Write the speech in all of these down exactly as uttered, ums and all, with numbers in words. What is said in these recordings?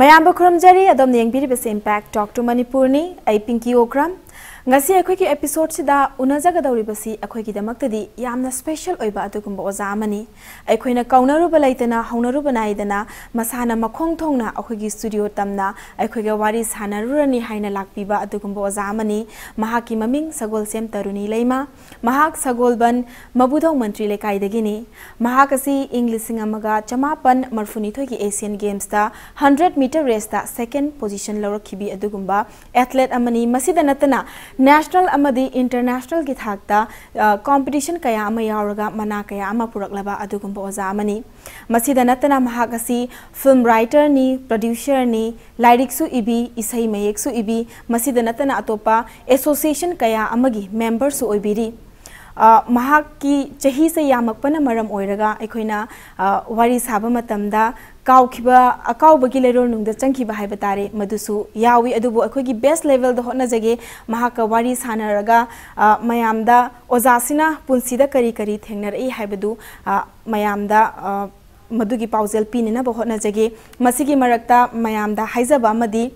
ꯃꯌꯥꯝꯕꯨ ꯈꯨꯔꯨꯝꯖꯔꯤ꯫ ꯑꯗꯣꯝꯅ ꯌꯦꯡꯕꯤꯔꯤꯕꯁꯤ Impact Talk to Manipurꯅꯤ꯫ ꯑꯩ ꯄꯤꯡꯀꯤ ꯑꯣꯀ꯭ꯔꯝ꯫ ꯉꯁꯤ ꯑꯩꯈꯣꯏꯒꯤ episodeꯁꯤꯗ ꯎꯅꯖꯒꯗꯧꯔꯤꯕꯁꯤ ꯑꯩꯈꯣꯏꯒꯤꯗꯃꯛꯇꯗꯤ ꯌꯥꯝꯅ special ꯑꯣꯏꯕ ꯑꯗꯨꯒꯨꯝꯕ ꯑꯣꯖꯥ ꯑꯃꯅꯤ꯫ ꯑꯩꯈꯣꯏꯅ ꯀꯧꯅꯔꯨꯕ ꯂꯩꯇꯅ, ꯍꯧꯅꯔꯨꯕ ꯅꯥꯏꯗꯅ, ꯃꯁꯥꯅ ꯃꯈꯣꯡ ꯊꯣꯡꯅ ꯑꯩꯈꯣꯏꯒꯤ studio ꯇꯝꯅ ꯑꯩꯈꯣꯏꯒ ꯋꯥꯔꯤ ꯁꯥꯟꯅꯔꯨꯔꯅꯤ ꯍꯥꯏꯅ ꯂꯥꯛꯄꯤꯕ ꯑꯗꯨꯒꯨꯝꯕ ꯑꯣꯖꯥ ꯑꯃꯅꯤ꯫ ꯃꯍꯥꯛꯀꯤ ꯃꯃꯤꯡ ꯁꯒꯣꯜꯁꯦꯝ ꯇꯔꯨꯅꯤ ꯂꯩꯃ꯫ ꯃꯍꯥꯛ ꯁꯒꯣꯜꯕꯟ ꯃꯕꯨꯙꯧ ꯃꯟꯇ꯭ꯔꯤ ꯂꯩꯀꯥꯏꯗꯒꯤꯅꯤ꯫ ꯃꯍꯥꯛ ꯑꯁꯤ ꯏꯪ ꯂꯤꯁꯤꯡ ꯑꯃꯒ ꯆꯃꯥꯄꯟ ꯃꯔꯐꯨꯅꯤꯊꯣꯏꯒꯤ Asian Gamesꯇ hundred meter raceꯇ second position ꯂꯧꯔꯛꯈꯤꯕꯤ ꯑꯗꯨꯒꯨꯝꯕ athlete ꯑꯃꯅꯤ꯫ ꯃꯁꯤꯗ ꯅꯠꯇꯅ national ꯑꯃꯗꯤ internationalꯒꯤ ꯊꯥꯛꯇ, ꯑ, competition ꯀꯌꯥ ꯑꯃ ꯌꯥꯎꯔꯒ ꯃꯅꯥ ꯀꯌꯥ ꯑꯃ ꯄꯨꯔꯛꯂꯕ ꯑꯗꯨꯒꯨꯝꯕ ꯑꯣꯖꯥ ꯑꯃꯅꯤ꯫ ꯃꯁꯤꯗ ꯅꯠꯇꯅ ꯃꯍꯥꯛ ꯑꯁꯤ film writerꯅꯤ, producerꯅꯤ, ꯂꯥꯏꯔꯤꯛꯁꯨ ꯏꯕꯤ, ꯏꯁꯩ ꯃꯌꯦꯛꯁꯨ ꯏꯕꯤ꯫ ꯃꯁꯤꯗ ꯅꯠꯇꯅ ꯑꯇꯣꯞꯄ association ꯀꯌꯥ ꯑꯃꯒꯤ memberꯁꯨ ꯑꯣꯏꯕꯤꯔꯤ꯫ ꯑ, ꯃꯍꯥꯛꯀꯤ ꯆꯍꯤꯁꯦ ꯌꯥꯝꯃꯛꯄꯅ ꯃꯔꯝ ꯑꯣꯏꯔꯒ ꯑꯩꯈꯣꯏꯅ, ꯑ, ꯋꯥꯔꯤ ꯁꯥꯕ ꯃꯇꯝꯗ ꯀꯥꯎꯈꯤꯕ, ꯑꯀꯥꯎꯕꯒꯤ ꯂꯩꯔꯣꯜꯅꯨꯡꯗ ꯆꯪꯈꯤꯕ ꯍꯥꯏꯕ ꯇꯥꯔꯦ, ꯃꯗꯨꯁꯨ ꯌꯥꯎꯏ꯫ ꯑꯗꯨꯕꯨ ꯑꯩꯈꯣꯏꯒꯤ best levelꯗ ꯍꯣꯠꯅꯖꯒꯦ꯫ ꯃꯍꯥꯛꯀ ꯋꯥꯔꯤ ꯁꯥꯟꯅꯔꯒ, ꯑ, ꯃꯌꯥꯝꯗ ꯑꯣꯖꯥꯁꯤꯅ ꯄꯨꯟꯁꯤꯗ ꯀꯔꯤ ꯀꯔꯤ ꯊꯦꯡꯅꯔꯛꯏ ꯍꯥꯏꯕꯗꯨ, ꯑ, ꯃꯌꯥꯝꯗ, ꯑ, ꯃꯗꯨꯒꯤ ꯄꯥꯎꯖꯦꯜ ꯄꯤꯅꯅꯕ ꯍꯣꯠꯅꯖꯒꯦ꯫ ꯃꯁꯤꯒꯤ ꯃꯔꯛꯇ ꯃꯌꯥꯝꯗ ꯍꯥꯏꯖꯕ ꯑꯃꯗꯤ,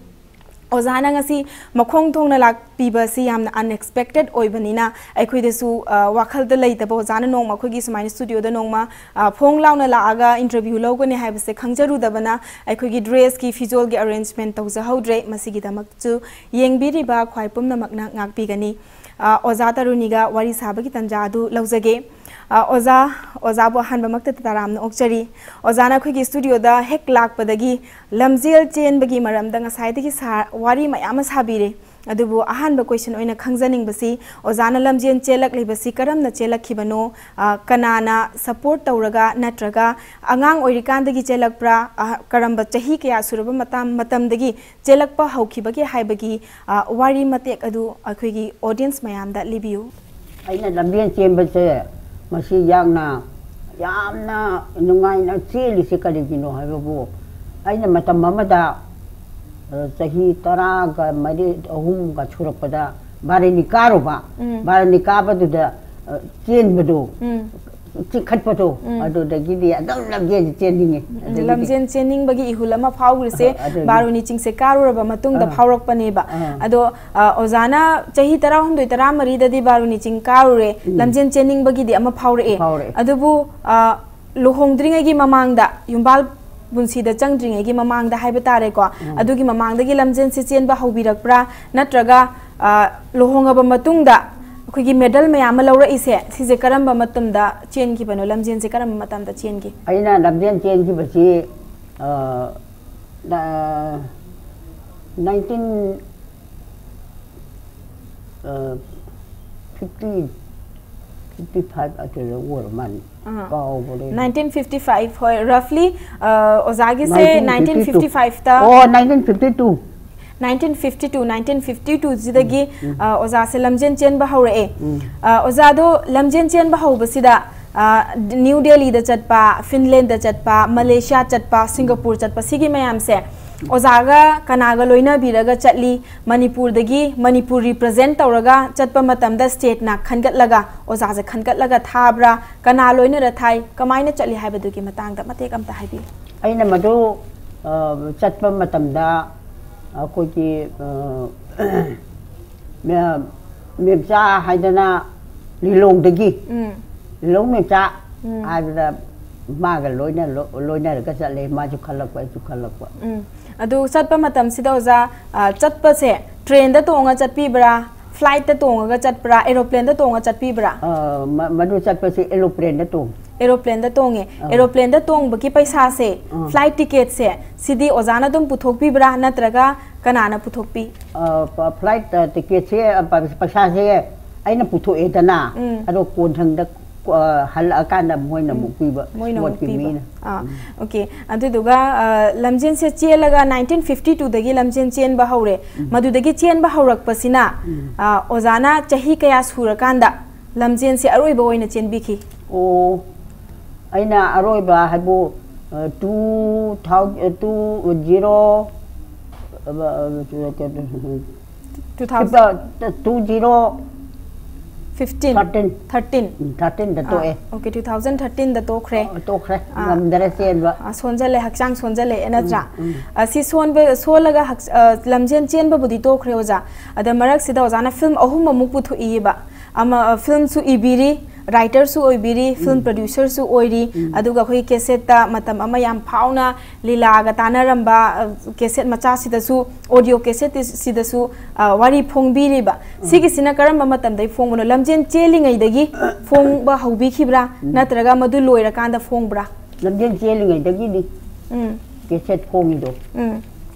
ꯑꯣꯖꯥꯅ ꯉꯁꯤ ꯃꯈꯣꯡ ꯊꯣꯡꯅ ꯂꯥꯛꯄꯤꯕ ꯑꯁꯤ ꯌꯥꯝꯅ unexpected ꯑꯣꯏꯕꯅꯤꯅ, ꯑꯩꯈꯣꯏꯗꯁꯨ, ꯑ, ꯋꯥꯈꯜꯗ ꯂꯩꯇꯕ, ꯑꯣꯖꯥꯅ ꯅꯣꯡꯃ ꯑꯩꯈꯣꯏꯒꯤ ꯁꯨꯃꯥꯏꯅ studioꯗ ꯅꯣꯡꯃ, ꯑ, ꯐꯣꯡ ꯂꯥꯎꯅ ꯂꯥꯛꯑꯒ interview ꯂꯧꯒꯅꯤ ꯍꯥꯏꯕꯁꯦ ꯈꯪꯖꯔꯨꯗꯕꯅ, ꯑꯩꯈꯣꯏꯒꯤ dressꯀꯤ, ꯐꯤꯖꯣꯜꯒꯤ arrangement ꯇꯧꯖꯍꯧꯗ꯭ꯔꯦ꯫ ꯃꯁꯤꯒꯤꯗꯃꯛꯁꯨ ꯌꯦꯡꯕꯤꯔꯤꯕ ꯈ꯭ꯋꯥꯏ ꯄꯨꯝꯅꯃꯛꯅ ꯉꯥꯛꯄꯤꯒꯅꯤ꯫ ꯑ, ꯑꯣꯖꯥ ꯇꯔꯨꯅꯤꯒ ꯋꯥꯔꯤ ꯁꯥꯕꯒꯤ ꯇꯥꯟꯖꯥ ꯑꯗꯨ ꯂꯧꯖꯒꯦ꯫ ꯑ, ꯑꯣꯖꯥ, ꯑꯣꯖꯥꯕꯨ ꯑꯍꯥꯟꯕꯃꯛꯇꯗ ꯇꯔꯥꯝꯅ ꯑꯣꯛꯆꯔꯤ꯫ ꯑꯣꯖꯥꯅ ꯑꯩꯈꯣꯏꯒꯤ studioꯗ ꯍꯦꯛ ꯂꯥꯛꯄꯗꯒꯤ ꯂꯝꯖꯦꯜ ꯆꯦꯟꯕꯒꯤ ꯃꯔꯝꯗ ꯉꯁꯥꯏꯗꯒꯤ ꯁꯥ-, ꯋꯥꯔꯤ ꯃꯌꯥꯝ ꯑꯃ ꯁꯥꯕꯤꯔꯦ꯫ ꯑꯗꯨꯕꯨ ꯑꯍꯥꯟꯕ question ꯑꯣꯏꯅ ꯈꯪꯖꯅꯤꯡꯕꯁꯤ, ꯑꯣꯖꯥꯅ ꯂꯝꯖꯦꯜ ꯆꯦꯜꯂꯛꯂꯤꯕꯁꯤ ꯀꯔꯝꯅ ꯆꯦꯜꯂꯛꯈꯤꯕꯅꯣ? ꯑ, ꯀꯅꯥꯅ support ꯇꯧꯔꯒ, ꯅꯠꯇ꯭ꯔꯒ ꯑꯉꯥꯡ ꯑꯣꯏꯔꯤꯀꯥꯟꯗꯒꯤ ꯆꯦꯜꯂꯛꯄ꯭ꯔꯥ? ꯑ, ꯀꯔꯝꯕ ꯆꯍꯤ ꯀꯌꯥ ꯁꯨꯔꯕ ꯃꯇꯝ, ꯃꯇꯝꯗꯒꯤ ꯆꯦꯜꯂꯛꯄ ꯍꯧꯈꯤꯕꯒꯦ ꯍꯥꯏꯕꯒꯤ, ꯑ, ꯋꯥꯔꯤ ꯃꯇꯦꯛ ꯑꯗꯨ ꯑꯩꯈꯣꯏꯒꯤ audience ꯃꯌꯥꯝꯗ ꯂꯤꯕꯤꯌꯨ꯫ ꯑꯩꯅ ꯂꯝꯖꯦꯜ ꯆꯦꯟꯕꯁꯦ ꯃꯁꯤ ꯌꯥꯝꯅ, ꯌꯥꯝꯅ ꯅꯨꯡꯉꯥꯏꯅ ꯆꯦꯜꯂꯤꯁꯦ ꯀꯔꯤꯒꯤꯅꯣ ꯍꯥꯏꯕꯕꯨ, ꯑꯩꯅ ꯃꯇꯝ ꯑꯃꯗ, ꯑ, ꯆꯍꯤ ꯇꯔꯥꯒ ꯃꯔꯤ, ꯑꯍꯨꯝꯒ ꯁꯨꯔꯛꯄꯗ ꯕꯥꯔꯨꯅꯤ ꯀꯥꯔꯨꯕ꯫ ꯎꯝ꯫ ꯕꯥꯔꯨꯅꯤ ꯀꯥꯕꯗꯨꯗ, ꯑ, ꯆꯦꯟꯕꯗꯣ, ꯎꯝ꯫ ꯆꯤꯡꯈꯠꯄꯗꯣ, ꯎꯝ꯫ ꯑꯗꯨꯗꯒꯤꯗꯤ ꯑꯗꯨꯝ ꯂꯝꯖꯦꯟꯁꯦ ꯆꯦꯟꯅꯤꯡꯉꯦ꯫ ꯑꯗꯒꯤꯗꯤ ꯂꯝꯖꯦꯟ ꯆꯦꯟꯅꯤꯡꯕꯒꯤ ꯏꯍꯨꯜ ꯑꯃ ꯐꯥꯎꯈ꯭ꯔꯤꯁꯦ ꯑ, ꯑꯗꯨꯗꯤ ꯕꯥꯔꯨꯅꯤ ꯆꯤꯡꯁꯦ ꯀꯥꯔꯨꯔꯕ ꯃꯇꯨꯡꯗ ꯑꯥ꯫ ꯐꯥꯎꯔꯛꯄꯅꯦꯕ꯫ ꯑꯥ꯫ ꯑꯗꯣ, ꯑ, ꯑꯣꯖꯥꯅ ꯆꯍꯤ ꯇꯔꯥꯍꯨꯝꯗꯣꯏ, ꯇꯔꯥꯃꯔꯤꯗꯗꯤ ꯕꯥꯔꯨꯅꯤ ꯆꯤꯡ ꯀꯥꯔꯨꯔꯦ, ꯎꯝ꯫ ꯂꯝꯖꯦꯟ ꯆꯦꯟꯅꯤꯡꯕꯒꯤꯗꯤ ꯑꯃ ꯐꯥꯎꯔꯛꯑꯦ꯫ ꯐꯥꯎꯔꯛꯑꯦ꯫ ꯑꯗꯨꯕꯨ, ꯑ, ꯂꯨꯍꯣꯡꯗ꯭ꯔꯤꯉꯩꯒꯤ ꯃꯃꯥꯡꯗ, ꯌꯨꯝꯕꯥꯜ ꯄꯨꯟꯁꯤꯗ ꯆꯪꯗ꯭ꯔꯤꯉꯩꯒꯤ ꯃꯃꯥꯡꯗ ꯍꯥꯏꯕ ꯇꯥꯔꯦꯀꯣ, ꯎꯝ꯫ ꯑꯗꯨꯒꯤ ꯃꯃꯥꯡꯗꯒꯤ ꯂꯝꯖꯦꯟꯁꯦ ꯆꯦꯟꯕ ꯍꯧꯕꯤꯔꯛꯄ꯭ꯔꯥ? ꯅꯠꯇ꯭ꯔꯒ, ꯑ, ꯂꯨꯍꯣꯡꯉꯕ ꯃꯇꯨꯡꯗ ꯑꯩꯈꯣꯏꯒꯤ ꯃꯦꯗꯜ ꯃꯌꯥꯝ ꯑꯃ ꯂꯧꯔꯛꯏꯁꯦ, ꯁꯤꯁꯦ ꯀꯔꯝꯕ ꯃꯇꯝꯗ ꯆꯦꯟꯈꯤꯕꯅꯣ? ꯂꯝꯖꯦꯟꯁꯦ ꯀꯔꯝꯕ ꯃꯇꯝꯗ ꯆꯦꯟꯈꯤ? ꯑꯩꯅ ꯂꯝꯖꯦꯟ ꯆꯦꯟꯈꯤꯕꯁꯤ, ꯑ, ꯅ-, nineteen, ꯑ, fifty, fifty five ꯑꯗꯨꯗ ꯑꯣꯏꯔ ꯃꯥꯜꯂꯦ꯫ ꯑꯥ꯫ ꯀꯥꯎꯈ꯭ꯔꯦ꯫ Nineteen fifty five, ꯍꯣꯏ, roughly, ꯑ, ꯑꯣꯖꯥꯒꯤꯁꯦ nineteen fifty two꯫ Nineteen fifty five ꯇ ꯑꯣ, nineteen fifty two꯫ Nineteen fifty two, nineteen fifty two ꯁꯤꯗꯒꯤ, ꯎꯝ, ꯎꯝ꯫ ꯑ, ꯑꯣꯖꯥꯁꯦ ꯂꯝꯖꯦꯟ ꯆꯦꯟꯕ ꯍꯧꯔꯛꯑꯦ꯫ ꯎꯝ꯫ ꯑ, ꯑꯣꯖꯥꯗꯣ ꯂꯝꯖꯦꯟ ꯆꯦꯟꯕ ꯍꯧꯕꯁꯤꯗ, ꯑ, ꯅ꯭ꯌꯨ ꯗꯦꯜꯂꯤꯗ ꯆꯠꯄ, ꯐꯤꯟꯂꯦꯟꯗ ꯆꯠꯄ, ꯃꯂꯦꯁꯤꯌꯥ ꯆꯠꯄ, ꯁꯤꯡꯒꯥꯄꯨꯔ ꯆꯠꯄ, ꯁꯤꯒꯤ ꯃꯌꯥꯝꯁꯦ ꯑꯣꯖꯥꯒ ꯀꯅꯥꯒ ꯂꯣꯏꯅꯕꯤꯔꯒ ꯆꯠꯂꯤ? ꯃꯅꯤꯄꯨꯔꯗꯒꯤ, ꯃꯅꯤꯄꯨꯔ represent ꯇꯧꯔꯒ ꯆꯠꯄ ꯃꯇꯝꯗ stateꯅ ꯈꯟꯒꯠꯂꯒ, ꯑꯣꯖꯥꯁꯦ ꯈꯟꯒꯠꯂꯒ ꯊꯥꯕ꯭ꯔꯥ? ꯀꯅꯥ ꯂꯣꯏꯅꯔ ꯊꯥꯏ? ꯀꯃꯥꯏꯅ ꯆꯠꯂꯤ ꯍꯥꯏꯕꯗꯨꯒꯤ ꯃꯇꯥꯡꯗ ꯃꯇꯦꯛ ꯑꯝꯇ ꯍꯥꯏꯕꯤꯌꯨ꯫ ꯑꯩꯅ ꯃꯗꯨ, ꯑ, ꯆꯠꯄ ꯃꯇꯝꯗ ꯑꯩꯈꯣꯏꯒꯤ, ꯑ, ꯃꯦ-, ꯃꯦꯝꯆꯥ ꯍꯥꯏꯗꯅ ꯂꯤꯂꯣꯡꯗꯒꯤ, ꯎꯝ꯫ ꯂꯤꯂꯣꯡ ꯃꯦꯝꯆꯥ ꯎꯝ꯫ ꯍꯥꯏꯕꯗ ꯃꯥꯒ ꯂꯣꯏꯅ-, ꯂꯣꯏꯅꯔꯒ ꯆꯠꯂꯦ꯫ ꯃꯥꯁꯨ ꯈꯜꯂꯛꯄ, ꯑꯩꯁꯨ ꯈꯜꯂꯛꯄ꯫ ꯎꯝ꯫ ꯑꯗꯨ ꯆꯠꯄ ꯃꯇꯝꯁꯤꯗ ꯑꯣꯖꯥ, ꯑ, ꯆꯠꯄꯁꯦ trainꯗ ꯇꯣꯡꯉ ꯆꯠꯄꯤꯕ꯭ꯔꯥ? Flightꯇ ꯇꯣꯡꯉꯒ ꯆꯠꯄ꯭ꯔꯥ? Aeroplaneda ꯇꯣꯡꯉ ꯆꯠꯄꯤꯕ꯭ꯔꯥ? ꯑ, ꯃ-, ꯃꯗꯨ ꯆꯠꯄꯁꯦ aeroplaneꯗ ꯇꯣꯡꯉꯤ꯫ Aeroplaneꯗ ꯇꯣꯡꯉꯦ꯫ ꯑꯥ꯫ Aeroplaneꯗ ꯇꯣꯡꯕꯒꯤ ꯄꯩꯁꯥꯁꯦ, ꯑꯥ꯫ Flight ticketꯁꯦ, ꯁꯤꯗꯤ ꯑꯣꯖꯥꯅ ꯑꯗꯨꯝ ꯄꯨꯊꯣꯛꯄꯤꯕ꯭ꯔꯥ, ꯅꯠꯇ꯭ꯔꯒ ꯀꯅꯥꯅ ꯄꯨꯊꯣꯛꯄꯤ? ꯑ, ꯄ-, flight, ꯑ, ticketꯁꯦ, ꯑ, ꯄ-, ꯄꯩꯁꯥꯁꯦ ꯑꯩꯅ ꯄꯨꯊꯣꯛꯑꯦꯗꯅ, ꯎꯝ꯫ ꯑꯗꯣ ꯀꯣꯟꯊꯪꯗ, ꯑ, ꯍꯜꯂꯛꯑꯀꯥꯟꯗ ꯃꯣꯏꯅ ꯎꯝ꯫ ꯑꯃꯨꯛ ꯄꯤꯕ, ꯃꯣꯏꯅ ꯑꯃꯨꯛ ꯁ꯭ꯄꯣꯔꯠꯀꯤ ꯄꯤꯕ꯫ ꯃꯤꯅ꯫ ꯑꯥ, ꯎꯝ꯫ Okay꯫ ꯑꯗꯨꯗꯨꯒ, ꯑ, ꯂꯝꯖꯦꯟꯁꯦ ꯆꯦꯜꯂꯒ nineteen fifty twoꯗꯒꯤ ꯂꯝꯖꯦꯟ ꯆꯦꯟꯕ ꯍꯧꯔꯦ꯫ ꯎꯝ꯫ ꯃꯗꯨꯗꯒꯤ ꯆꯦꯟꯕ ꯍꯧꯔꯛꯄꯁꯤꯅ, ꯎꯝ꯫ ꯑ, ꯑꯣꯖꯥꯅ ꯆꯍꯤ ꯀꯌꯥ ꯁꯨꯔꯀꯥꯟꯗ ꯂꯝꯖꯦꯟꯁꯦ ꯑꯔꯣꯏꯕ ꯑꯣꯏꯅ ꯆꯦꯟꯕꯤꯈꯤ? ꯑꯣ, ꯑꯩꯅ ꯑꯔꯣꯏꯕ ꯍꯥꯏꯕꯨ, ꯑ, two thousand, ꯑ, two zero, ꯑ, ꯑ, Two thousand꯫ two zero, fifteen. Thirteen. Thirteen. Um, ꯊꯥꯔꯇꯤꯟꯗ ꯇꯣꯛꯑꯦ꯫ ꯑꯣꯀꯦ, ꯇꯨ ꯊꯥꯎꯖꯟ ꯊꯥꯔꯇꯤꯟꯗ ꯇꯣꯛꯈ꯭ꯔꯦ꯫ ꯑ, ꯇꯣꯛꯈ꯭ꯔꯦ꯫ ꯑꯥ꯫ ꯉꯝꯗꯔꯦ ꯆꯦꯟꯕ꯫ ꯑ, ꯁꯣꯟꯖꯜꯂꯦ, ꯍꯛꯆꯥꯡ ꯁꯣꯟꯖꯜꯂꯛꯑꯦ ꯅꯠꯇ꯭ꯔꯥ? ꯎꯝ꯫ ꯑ, ꯁꯤ ꯁꯣꯟꯕ ꯁꯣꯜꯂꯒ ꯍꯛ- ꯑ, ꯂꯝꯖꯦꯟ ꯆꯦꯟꯕꯕꯨꯗꯤ ꯇꯣꯛꯈ꯭ꯔꯦ ꯑꯣꯖꯥ꯫ ꯑꯗ ꯃꯔꯛꯁꯤꯗ ꯑꯣꯖꯥꯅ ꯐꯤꯂꯝ ꯑꯍꯨꯝ ꯑꯃꯨꯛ ꯄꯨꯊꯣꯛꯏꯕ꯫ ꯑꯃ, ꯑ, ꯐꯤꯂꯝꯁꯨ ꯏꯕꯤꯔꯤ, ꯔꯥꯏꯇꯔꯁꯨ ꯑꯣꯏꯕꯤꯔꯤ, ꯐꯤꯂꯝ ꯄ꯭ꯔꯗ꯭ꯌꯨꯁꯔꯁꯨ ꯑꯣꯏꯔꯤ, ꯑꯗꯨꯒ ꯑꯩꯈꯣꯏ ꯀꯦꯁꯦꯠꯇ ꯃꯇꯝ ꯑꯃ ꯌꯥꯝ ꯐꯥꯎꯅ ꯂꯤꯂꯥꯒ ꯇꯥꯟꯅꯔꯝꯕ, ꯑ, ꯀꯦꯁꯦꯠ ꯃꯆꯥꯁꯤꯗꯁꯨ, ꯑꯣꯗꯤꯑꯣ ꯀꯦꯁꯦꯠꯁꯤꯗꯁꯨ, ꯑ, ꯋꯥꯔꯤ ꯐꯣꯡꯕꯤꯔꯤꯕ꯫ ꯁꯤꯒꯤꯁꯤꯅ ꯀꯔꯝꯕ ꯃꯇꯝꯗꯩ ꯐꯣꯡꯕꯅꯣ? ꯂꯝꯖꯦꯟ ꯆꯦꯜꯂꯤꯉꯩꯗꯒꯤ ꯐꯣꯡꯕ ꯍꯧꯕꯤꯈꯤꯕ꯭ꯔꯥ? ꯅꯠꯇ꯭ꯔꯒ ꯃꯗꯨ ꯂꯣꯏꯔꯀꯥꯟꯗ ꯐꯣꯡꯕ꯭ꯔꯥ? ꯂꯝꯖꯦꯟ ꯆꯦꯜꯂꯤꯉꯩꯗꯒꯤꯗꯤ ꯎꯝ꯫ ꯀꯦꯁꯦꯠ ꯐꯣꯡꯉꯤꯗꯣ꯫ ꯎꯝ꯫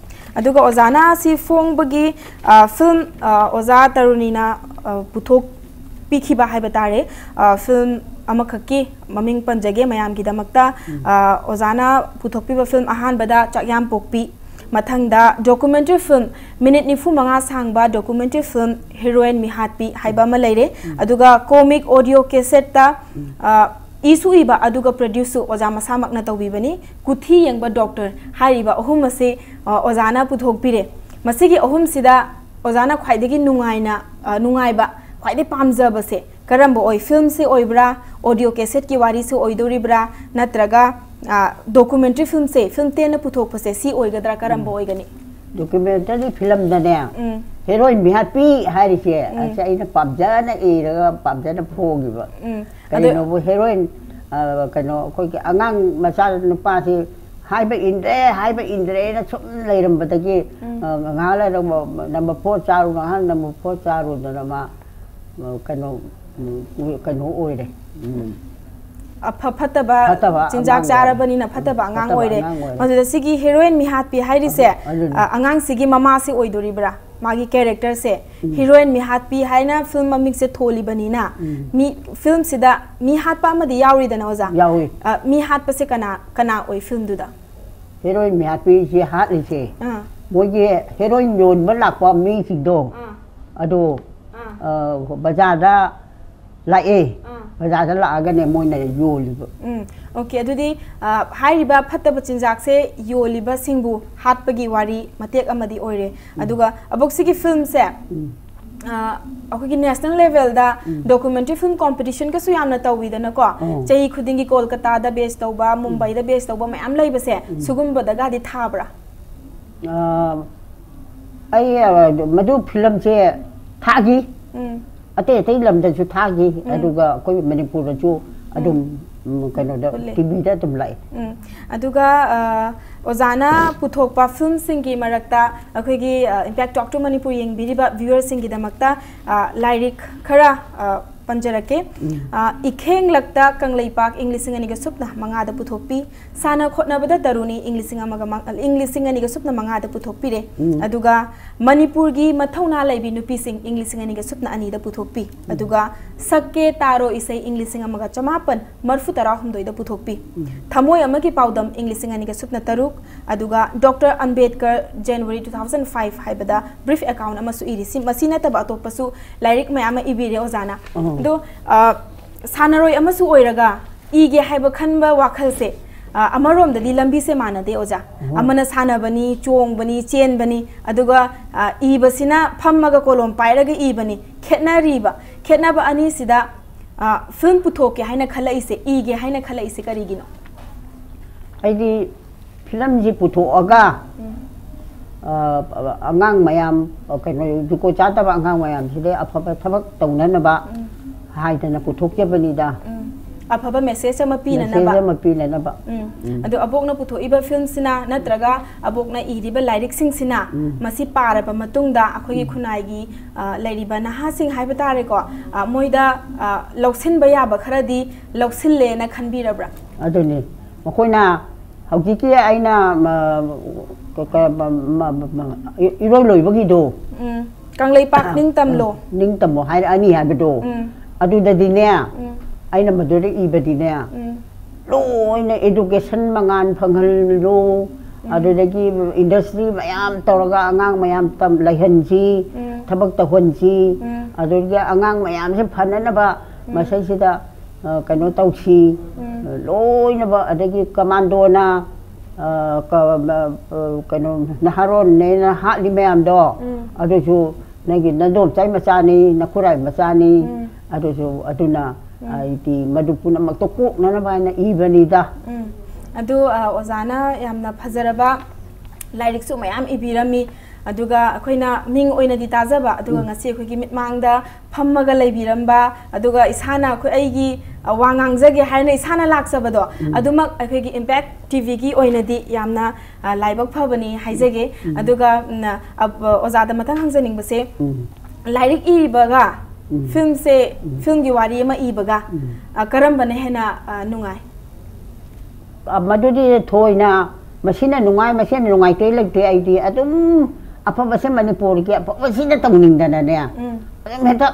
ꯑꯗꯨꯒ ꯑꯣꯖꯥꯅ ꯁꯤ ꯐꯣꯡꯕꯒꯤ, ꯑ, ꯐꯤꯂꯝ, ꯑ, ꯑꯣꯖꯥ ꯇꯔꯨꯅꯤꯅ, ꯑ, ꯄꯨꯊꯣꯛꯄꯤꯈꯤꯕ ꯍꯥꯏꯕ ꯇꯥꯔꯦ, ꯑ, ꯐꯤꯂꯝ ꯑꯃꯈꯛꯀꯤ ꯃꯃꯤꯡ ꯄꯟꯖꯒꯦ ꯃꯌꯥꯝꯒꯤꯗꯃꯛꯇ꯫ ꯑ, ꯑꯣꯖꯥꯅ ꯄꯨꯊꯣꯛꯄꯤꯕ ꯐꯤꯂꯝ ꯑꯍꯥꯟꯕꯗ ꯆꯥꯛꯌꯥꯝ ꯄꯣꯛꯄꯤ, ꯃꯊꯪꯗ ꯗꯣꯀꯨꯃꯦꯟꯇꯔꯤ ꯐꯤꯂꯝ, ꯃꯤꯅꯤꯠ ꯅꯤꯐꯨ ꯃꯉꯥ ꯁꯥꯡꯕ ꯗꯣꯀꯨꯃꯦꯟꯇꯔꯤ ꯐꯤꯂꯝ ꯍꯤꯔꯣꯏꯟ ꯃꯤꯍꯥꯠꯄꯤ ꯍꯥꯏꯕ ꯑꯃ ꯂꯩꯔꯦ꯫ ꯑꯗꯨꯒ ꯀꯣꯃꯤꯛ ꯑꯣꯗꯤꯑꯣ ꯀꯦꯁꯦꯠꯇ, ꯑ, ꯏꯁꯨ ꯏꯕ ꯑꯗꯨꯒ ꯄ꯭ꯔꯗ꯭ꯌꯨꯁꯁꯨ ꯑꯣꯖꯥ ꯃꯁꯥꯃꯛꯅ ꯇꯧꯕꯤꯕꯅꯤ꯫ ꯀꯨꯊꯤ ꯌꯦꯡꯕ ꯗꯣꯛꯇꯔ ꯍꯥꯏꯔꯤꯕ ꯑꯍꯨꯝ ꯑꯁꯤ, ꯑ, ꯑꯣꯖꯥꯅ ꯄꯨꯊꯣꯛꯄꯤꯔꯦ꯫ ꯃꯁꯤꯒꯤ ꯑꯍꯨꯝꯁꯤꯗ ꯑꯣꯖꯥꯅ ꯈ꯭ꯋꯥꯏꯗꯒꯤ ꯅꯨꯡꯉꯥꯏꯅ, ꯑ, ꯅꯨꯡꯉꯥꯏꯕ, ꯈ꯭ꯋꯥꯏꯗꯒꯤ ꯄꯥꯝꯖꯕꯁꯦ ꯀꯔꯝꯕ ꯑꯣꯏ? ꯐꯤꯂꯝꯁꯤ ꯑꯣꯏꯕ꯭ꯔꯥ, ꯑꯣꯗꯤꯑꯣ ꯀꯦꯁꯦꯠꯀꯤ ꯋꯥꯔꯤꯁꯤ ꯑꯣꯏꯗꯣꯔꯤꯕ꯭ꯔꯥ, ꯅꯠꯇ꯭ꯔꯒ, ꯑ, ꯗꯣꯀꯨꯃꯦꯟꯇꯔꯤ ꯐꯤꯂꯝꯁꯦ, ꯐꯤꯂꯝ ꯇꯦꯟꯅ ꯄꯨꯊꯣꯛꯄꯁꯦ, ꯁꯤ ꯑꯣꯏꯒꯗ꯭ꯔꯥ, ꯀꯔꯝꯕ ꯑꯣꯏꯒꯅꯤ? ꯗꯣꯀꯨꯃꯦꯟꯇꯔꯤ ꯐꯤꯂꯝꯗꯅꯦ ꯎꯝ꯫ ꯍꯦꯔꯣꯏꯟ ꯃꯤꯍꯥꯠꯄꯤ ꯍꯥꯏꯔꯤꯁꯦ, ꯑꯁꯤ ꯑꯩꯅ ꯄꯥꯝꯖꯅ ꯏꯔꯒ ꯄꯥꯝꯖꯅ ꯐꯣꯡꯈꯤꯕ꯫ ꯎꯝ꯫ ꯑꯗꯨ ꯀꯔꯤꯅꯣꯕꯨ ꯍꯦꯔꯣꯏꯟ, ꯑ, ꯀꯩꯅꯣ, ꯑꯩꯈꯣꯏꯒꯤ ꯑꯉꯥꯡ ꯃꯆꯥ ꯅꯨꯄꯥꯁꯤ ꯍꯥꯏꯕ ꯏꯟꯗ꯭ꯔꯦ, ꯍꯥꯏꯕ ꯏꯟꯗ꯭ꯔꯦꯅ ꯁꯨꯝ ꯂꯩꯔꯝꯕꯗꯒꯤ, ꯎꯝ꯫ ꯑ, ꯉꯥꯏꯍꯥꯛ ꯂꯩꯔꯒ number four ꯆꯥꯔꯨ, ꯉꯥꯏꯍꯥꯛ number four ꯆꯥꯔꯨꯗꯅ ꯃꯥ, ꯑ, ꯀꯩꯅꯣ, ꯎꯝ, ꯀꯩꯅꯣ ꯑꯣꯏꯔꯦ꯫ ꯎꯝ꯫ ꯑꯐ ꯐꯠꯇꯕ ꯐꯠꯇꯕ ꯆꯤꯟꯖꯥꯛ ꯑꯉꯥꯡ ꯆꯥꯔꯕꯅꯤꯅ ꯑꯣꯏꯔꯦ꯫ ꯐꯠꯇꯕ ꯑꯉꯥꯡ ꯐꯠꯇꯕ ꯑꯣꯏꯔꯦ꯫ ꯑꯉꯥꯡ ꯑꯣꯏꯔꯦ꯫ ꯃꯗꯨꯗ ꯁꯤꯒꯤ ꯍꯦꯔꯣꯏꯟ ꯃꯤꯍꯥꯠꯄꯤ ꯍꯥꯏꯔꯤꯁꯦ, ꯑꯗꯨꯅꯤ꯫ ꯑ, ꯑꯉꯥꯡꯁꯤꯒꯤ ꯃꯃꯥꯁꯤ ꯑꯣꯏꯗꯣꯔꯤꯕ꯭ꯔꯥ? ꯃꯥꯒꯤ ꯀꯦꯔꯦꯛꯇꯔꯁꯦ ꯍꯤꯔꯣꯏꯟ ꯃꯤꯍꯥꯠꯄꯤ ꯍꯥꯏꯅ ꯐꯤꯂꯝ ꯃꯃꯤꯡꯁꯦ ꯊꯣꯜꯂꯤꯕꯅꯤꯅ, ꯎꯝ꯫ ꯃꯤ, ꯐꯤꯂꯝꯁꯤꯗ ꯃꯤ ꯍꯥꯠꯄ ꯑꯃꯗꯤ ꯌꯥꯎꯔꯤꯗꯅ ꯑꯣꯖꯥ? ꯌꯥꯎꯏ꯫ ꯑ, ꯃꯤ ꯍꯥꯠꯄꯁꯦ ꯀꯅꯥ, ꯀꯅꯥ ꯑꯣꯏ ꯐꯤꯂꯝꯗꯨꯗ? ꯍꯦꯔꯣꯏꯟ ꯃꯤꯍꯥꯠꯄꯤꯁꯤ ꯍꯥꯠꯂꯤꯁꯦ ꯑꯥ꯫ ꯃꯣꯏꯒꯤ ꯍꯦꯔꯣꯏꯟ ꯌꯣꯟꯕ ꯂꯥꯛꯄ ꯃꯤꯁꯤꯡꯗꯣ, ꯑꯥ꯫ ꯑꯗꯣ, ꯑꯥ꯫ ꯑ, ꯕꯖꯥꯔꯗ ꯂꯥꯛꯑꯦ꯫ ꯑꯥ꯫ ꯕꯖꯥꯔꯗ ꯂꯥꯛꯑꯒꯅꯦ ꯃꯣꯏꯅ ꯌꯣꯜꯂꯤꯕ꯫ ꯎꯝ, ꯑꯣꯀꯦ, ꯑꯗꯨꯗꯤ, ꯑ, ꯍꯥꯏꯔꯤꯕ ꯐꯠꯇꯕ ꯆꯤꯟꯖꯥꯛꯁꯦ ꯌꯣꯜꯂꯤꯕꯁꯤꯡꯕꯨ ꯍꯥꯠꯄꯒꯤ ꯋꯥꯔꯤ ꯃꯇꯦꯛ ꯑꯃꯗꯤ ꯑꯣꯏꯔꯦ꯫ ꯑꯗꯨꯒ ꯑꯕꯣꯛꯁꯤꯒꯤ ꯐꯤꯂꯝꯁꯦ, ꯎꯝ꯫ ꯑ, ꯑꯩꯈꯣꯏꯒꯤ ꯅꯦꯁꯅꯦꯜ ꯂꯦꯚꯦꯜꯗ ꯗꯣꯀꯨꯃꯦꯟꯇ꯭ꯔꯤ ꯐꯤꯂꯝ ꯀꯣꯝꯄꯤꯇꯤꯁꯟꯒꯁꯨ ꯌꯥꯝꯅ ꯇꯧꯋꯤꯗꯅꯀꯣ꯫ ꯆꯍꯤ ꯈꯨꯗꯤꯡꯒꯤ ꯀꯣꯜꯀꯇꯥꯗ ꯕꯦꯁ ꯇꯧꯕ, ꯃꯨꯝꯕꯥꯏꯗ ꯕꯦꯁ ꯇꯧꯕ ꯃꯌꯥꯝ ꯂꯩꯕꯁꯦ, ꯁꯤꯒꯨꯝꯕꯗꯒꯗꯤ ꯊꯥꯕ꯭ꯔꯥ? ꯑ, ꯑꯩ ꯑ, ꯃꯗꯨ ꯐꯤꯂꯝꯁꯦ ꯊꯥꯈꯤ꯫ ꯑꯇꯩ ꯑꯇꯩ ꯂꯝꯗꯁꯨ ꯊꯥꯈꯤ꯫ ꯑꯗꯨꯒ ꯑꯩꯈꯣꯏ ꯃꯅꯤꯄꯨꯔꯗꯁꯨ ꯑꯗꯨꯝ, ꯎꯝ, ꯀꯩꯅꯣꯗ, ꯎꯠꯂꯦ꯫ ꯇꯤꯚꯤꯗ ꯑꯗꯨꯝ ꯂꯥꯛꯑꯦ꯫ ꯎꯝ꯫ ꯑꯗꯨꯒ ꯑ, ꯑꯣꯖꯥꯅ ꯄꯨꯊꯣꯛꯄ ꯐꯤꯂꯝꯁꯤꯡꯒꯤ ꯃꯔꯛꯇ ꯑꯩꯈꯣꯏꯒꯤ, ꯑ, Impact Talk to Manipur ꯌꯦꯡꯕꯤꯔꯤꯕ ꯚ꯭ꯌꯨꯋꯔꯁꯤꯡꯒꯤꯗꯃꯛꯇ, ꯑ, ꯂꯥꯏꯔꯤꯛ ꯈꯔ, ꯑ, ꯄꯟꯖꯔꯛꯀꯦ꯫ ꯑ, ꯏꯈꯦꯡꯂꯛꯇ ꯀꯪꯂꯩꯄꯥꯛ ꯏꯪ ꯂꯤꯁꯤꯡ ꯑꯅꯤꯒ ꯁꯨꯞꯅ ꯃꯉꯥꯗ ꯄꯨꯊꯣꯛꯄꯤ꯫ ꯁꯥꯟꯅ ꯈꯣꯠꯅꯕꯗ ꯇꯔꯨꯅꯤ ꯏꯪ ꯂꯤꯁꯤꯡ ꯑꯃꯒ ꯃ-, ꯏꯪ ꯂꯤꯁꯤꯡ ꯑꯅꯤꯒ ꯁꯨꯞꯅ ꯃꯉꯥꯗ ꯄꯨꯊꯣꯛꯄꯤꯔꯦ꯫ ꯑꯗꯨꯒ ꯃꯅꯤꯄꯨꯔꯒꯤ ꯃꯊꯧꯅꯥ ꯂꯩꯕꯤ ꯅꯨꯄꯤꯁꯤꯡ ꯏꯪ ꯂꯤꯁꯤꯡ ꯑꯅꯤꯒ ꯁꯨꯞꯅ ꯑꯅꯤꯗ ꯄꯨꯊꯣꯛꯄꯤ꯫ ꯑꯗꯨꯒ ꯁꯛꯀꯦ ꯇꯥꯔꯣ ꯏꯁꯩ ꯏꯪ ꯂꯤꯁꯤꯡ ꯑꯃꯒ ꯆꯃꯥꯄꯟ ꯃꯔꯐꯨ ꯇꯔꯥꯍꯨꯝꯗꯣꯏꯗ ꯄꯨꯊꯣꯛꯄꯤ꯫ ꯊꯃꯣꯏ ꯑꯃꯒꯤ ꯄꯥꯎꯗꯝ ꯏꯪ ꯂꯤꯁꯤꯡ ꯑꯅꯤꯒ ꯁꯨꯞꯅ ꯇꯔꯨꯛ꯫ ꯑꯗꯨꯒ doctor Ambedkar January two thousand five ꯍꯥꯏꯕꯗ ꯕ꯭ꯔꯤꯐ ꯑꯦꯀꯥꯎꯟ ꯑꯃꯁꯨ ꯏꯔꯤ꯫ ꯁꯤ, ꯃꯁꯤ ꯅꯠꯇꯕ ꯑꯇꯣꯞꯄꯁꯨ ꯂꯥꯏꯔꯤꯛ ꯃꯌꯥꯝ ꯑꯃ ꯏꯕꯤꯔꯦ ꯑꯣꯖꯥꯅ꯫ ꯑꯗꯣ, ꯑ, ꯁꯥꯟꯅꯔꯣꯏ ꯑꯃꯁꯨ ꯑꯣꯏꯔꯒ ꯏꯒꯦ ꯍꯥꯏꯕ ꯈꯟꯕ ꯋꯥꯈꯜꯁꯦ, ꯑ, ꯑꯃꯔꯣꯝꯗꯗꯤ ꯂꯝꯕꯤꯁꯦ ꯃꯥꯟꯅꯗꯦ ꯑꯣꯖꯥ꯫ ꯑꯃꯅ ꯁꯥꯟꯅꯕꯅꯤ, ꯆꯣꯡꯕꯅꯤ, ꯆꯦꯟꯕꯅꯤ, ꯑꯗꯨꯒ, ꯑ, ꯏꯕꯁꯤꯅ ꯐꯝꯃꯒ ꯀꯣꯂꯣꯝ ꯄꯥꯏꯔꯒ ꯏꯕꯅꯤ꯫ ꯈꯦꯠꯅꯔꯤꯕ, ꯈꯦꯠꯅꯕ ꯑꯅꯤꯁꯤꯗ, ꯑ, ꯐꯤꯂꯝ ꯄꯨꯊꯣꯛꯀꯦ ꯍꯥꯏꯅ ꯈꯜꯂꯛꯏꯁꯦ, ꯏꯒꯦ ꯍꯥꯏꯅ ꯈꯜꯂꯛꯏꯁꯦ ꯀꯔꯤꯒꯤꯅꯣ? ꯑꯩꯗꯤ ꯐꯤꯂꯝꯁꯤ ꯄꯨꯊꯣꯛꯑꯒ, ꯑ, ꯑꯉꯥꯡ ꯃꯌꯥꯝ, ꯑ, ꯀꯩꯅꯣ, ꯖꯨꯀꯣ ꯆꯥꯗꯕ ꯑꯉꯥꯡ ꯃꯌꯥꯝꯁꯤꯗ ꯑꯐꯕ ꯊꯕꯛ ꯇꯧꯅꯅꯕ ꯍꯥꯏꯗꯅ ꯄꯨꯊꯣꯛꯆꯕꯅꯤꯗ꯫ ꯑꯐꯕ ꯃꯦꯁꯦꯖ ꯑꯃ ꯄꯤꯅꯅꯕ꯫ ꯃꯦꯁꯦꯖ ꯑꯃ ꯄꯤꯅꯅꯕ꯫ ꯎꯝ꯫ ꯑꯗꯣ ꯑꯕꯣꯛꯅ ꯄꯨꯊꯣꯛꯏꯕ ꯐꯤꯂꯝꯁꯤꯅ ꯅꯠꯇ꯭ꯔꯒ ꯑꯕꯣꯛꯅ ꯏꯔꯤꯕ ꯂꯥꯏꯔꯤꯛꯁꯤꯡꯁꯤꯅ ꯃꯁꯤ ꯄꯥꯔꯕ ꯃꯇꯨꯡꯗ ꯑꯩꯈꯣꯏꯒꯤ ꯈꯨꯟꯅꯥꯏꯒꯤ, ꯑ, ꯂꯩꯔꯤꯕ ꯅꯍꯥꯁꯤꯡ ꯍꯥꯏꯕ ꯇꯥꯔꯦꯀꯣ, ꯑ, ꯃꯣꯏꯗ, ꯑ, ꯂꯧꯁꯤꯟꯕ ꯌꯥꯕ ꯈꯔꯗꯤ ꯂꯧꯁꯤꯜꯂꯦꯅ ꯈꯟꯕꯤꯔꯕ꯭ꯔꯥ? ꯑꯗꯨꯅꯤ꯫ ꯃꯈꯣꯏꯅ ꯍꯧꯖꯤꯛꯀꯤ ꯑꯩꯅ, ꯃ, ꯀ-, ꯀ-, ꯃ-, ꯃ-, ꯃ-, ꯃ-, ꯏ-, ꯏꯔꯣꯏ ꯂꯣꯏꯕꯒꯤꯗꯣ, ꯎꯝ꯫ ꯀꯪꯂꯩꯄꯥꯛ ꯑ, ꯅꯤꯡꯇꯝꯂꯣ꯫ ꯅꯤꯡꯇꯝꯃꯣ ꯍꯥꯏꯔꯛꯑꯅꯤ ꯍꯥꯏꯕꯗꯣ, ꯎꯝ꯫ ꯑꯗꯨꯗꯗꯤꯅꯦ, ꯎꯝ꯫ ꯑꯩꯅ ꯃꯗꯨꯗ ꯏꯕꯗꯤꯅꯦ, ꯎꯝ꯫ ꯂꯣꯏꯅ education ꯃꯉꯥꯜ ꯐꯪꯍꯜꯂꯨ, ꯎꯝ꯫ ꯑꯗꯨꯗꯒꯤ industry ꯃꯌꯥꯝ ꯇꯧꯔꯒ ꯑꯉꯥꯡ ꯃꯌꯥꯝ ꯇꯝ-, ꯂꯩꯍꯟꯁꯤ, ꯎꯝ꯫ ꯊꯕꯛ ꯇꯧꯍꯟꯁꯤ, ꯎꯝ꯫ ꯑꯗꯨꯗꯒꯤ ꯑꯉꯥꯡ ꯃꯌꯥꯝꯁꯦ ꯐꯅꯅꯕ ꯎꯝ꯫ ꯃꯁꯤꯁꯤꯗ, ꯑ, ꯀꯩꯅꯣ ꯇꯧꯁꯤ, ꯎꯝ꯫ ꯂꯣꯏꯅꯃꯛ, ꯑꯗꯒꯤ ꯀꯃꯥꯟꯗꯣꯅ, ꯑ, ꯀ-, ꯃ-, ꯑ, ꯀꯩꯅꯣ, ꯅꯍꯥꯔꯣꯟꯅꯦꯅ ꯍꯥꯠꯂꯤ ꯃꯌꯥꯝꯗꯣ, ꯎꯝ꯫ ꯑꯗꯨꯁꯨ ꯅꯪꯒꯤ ꯅꯗꯣꯝꯆꯥꯏ ꯃꯆꯥꯅꯤ, ꯅꯈꯨꯔꯥꯏ ꯃꯆꯥꯅꯤ꯫ ꯎꯝ꯫ ꯑꯗꯨꯁꯨ, ꯑꯗꯨꯅ ꯎꯝ꯫ ꯑꯩꯗꯤ ꯃꯗꯨ ꯄꯨꯝꯅꯃꯛꯇꯣ ꯀꯣꯛꯅꯅꯕ ꯍꯥꯏꯅ ꯏꯕꯅꯤꯗ꯫ ꯎꯝ꯫ ꯑꯗꯨ, ꯑ, ꯑꯣꯖꯥꯅ ꯌꯥꯝꯅ ꯐꯖꯔꯕ ꯂꯥꯏꯔꯤꯛꯁꯨ ꯃꯌꯥꯝ ꯏꯕꯤꯔꯝꯃꯤ꯫ ꯑꯗꯨꯒ ꯑꯩꯈꯣꯏꯅ ꯃꯤꯡ ꯑꯣꯏꯅꯗꯤ ꯇꯥꯖꯕ, ꯑꯗꯨꯒ ꯎꯝ꯫ ꯉꯁꯤ ꯑꯩꯈꯣꯏꯒꯤ ꯃꯤꯠꯃꯥꯡꯗ ꯐꯝꯃꯒ ꯂꯩꯕꯤꯔꯝꯕ, ꯑꯗꯨꯒ ꯏꯁꯥꯅ ꯑꯩꯈꯣꯏ, ꯑꯩꯒꯤ, ꯑ, ꯋꯥ ꯉꯥꯡꯖꯒꯦ ꯍꯥꯏꯅ ꯏꯁꯥꯅ ꯂꯥꯛꯆꯕꯗꯣ, ꯎꯝ꯫ ꯑꯗꯨꯃꯛ ꯑꯩꯈꯣꯏꯒꯤ Impact ꯇꯤꯚꯤꯒꯤ ꯑꯣꯏꯅꯗꯤ ꯌꯥꯝꯅ, ꯑ, ꯂꯥꯏꯕꯛ ꯐꯕꯅꯤ ꯍꯥꯏꯖꯒꯦ꯫ ꯎꯝ꯫ ꯑꯗꯨꯒ, ꯎꯝ, ꯑ, ꯑꯣꯖꯥꯗ ꯃꯊꯪ ꯍꯪꯖꯅꯤꯡꯕꯁꯦ, ꯎꯝ꯫ ꯂꯥꯏꯔꯤꯛ ꯏꯕꯒ ꯎꯝ꯫ ꯐꯤꯂꯝꯁꯦ, ꯎꯝ꯫ ꯐꯤꯂꯝꯒꯤ ꯋꯥꯔꯤ ꯑꯃ ꯏꯕꯒ, ꯎꯝ꯫ ꯑ, ꯀꯔꯝꯕꯅ ꯍꯦꯟꯅ, ꯑ, ꯅꯨꯡꯉꯥꯏ? ꯑ, ꯃꯗꯨꯗꯤ ꯊꯣꯏꯅ ꯃꯁꯤꯅ ꯅꯨꯡꯉꯥꯏ, ꯃꯁꯤꯅ ꯅꯨꯡꯉꯥꯏꯇꯦ ꯂꯩꯇꯦ꯫ ꯑꯩꯗꯤ ꯑꯗꯨꯝ ꯑꯐꯕꯁꯦ ꯃꯅꯤꯄꯨꯔꯒꯤ ꯑꯐꯕꯁꯤꯗ ꯇꯧꯅꯤꯡꯗꯅꯅꯦ, ꯎꯝ꯫ ꯑꯗꯨꯝ ꯍꯦꯛꯇ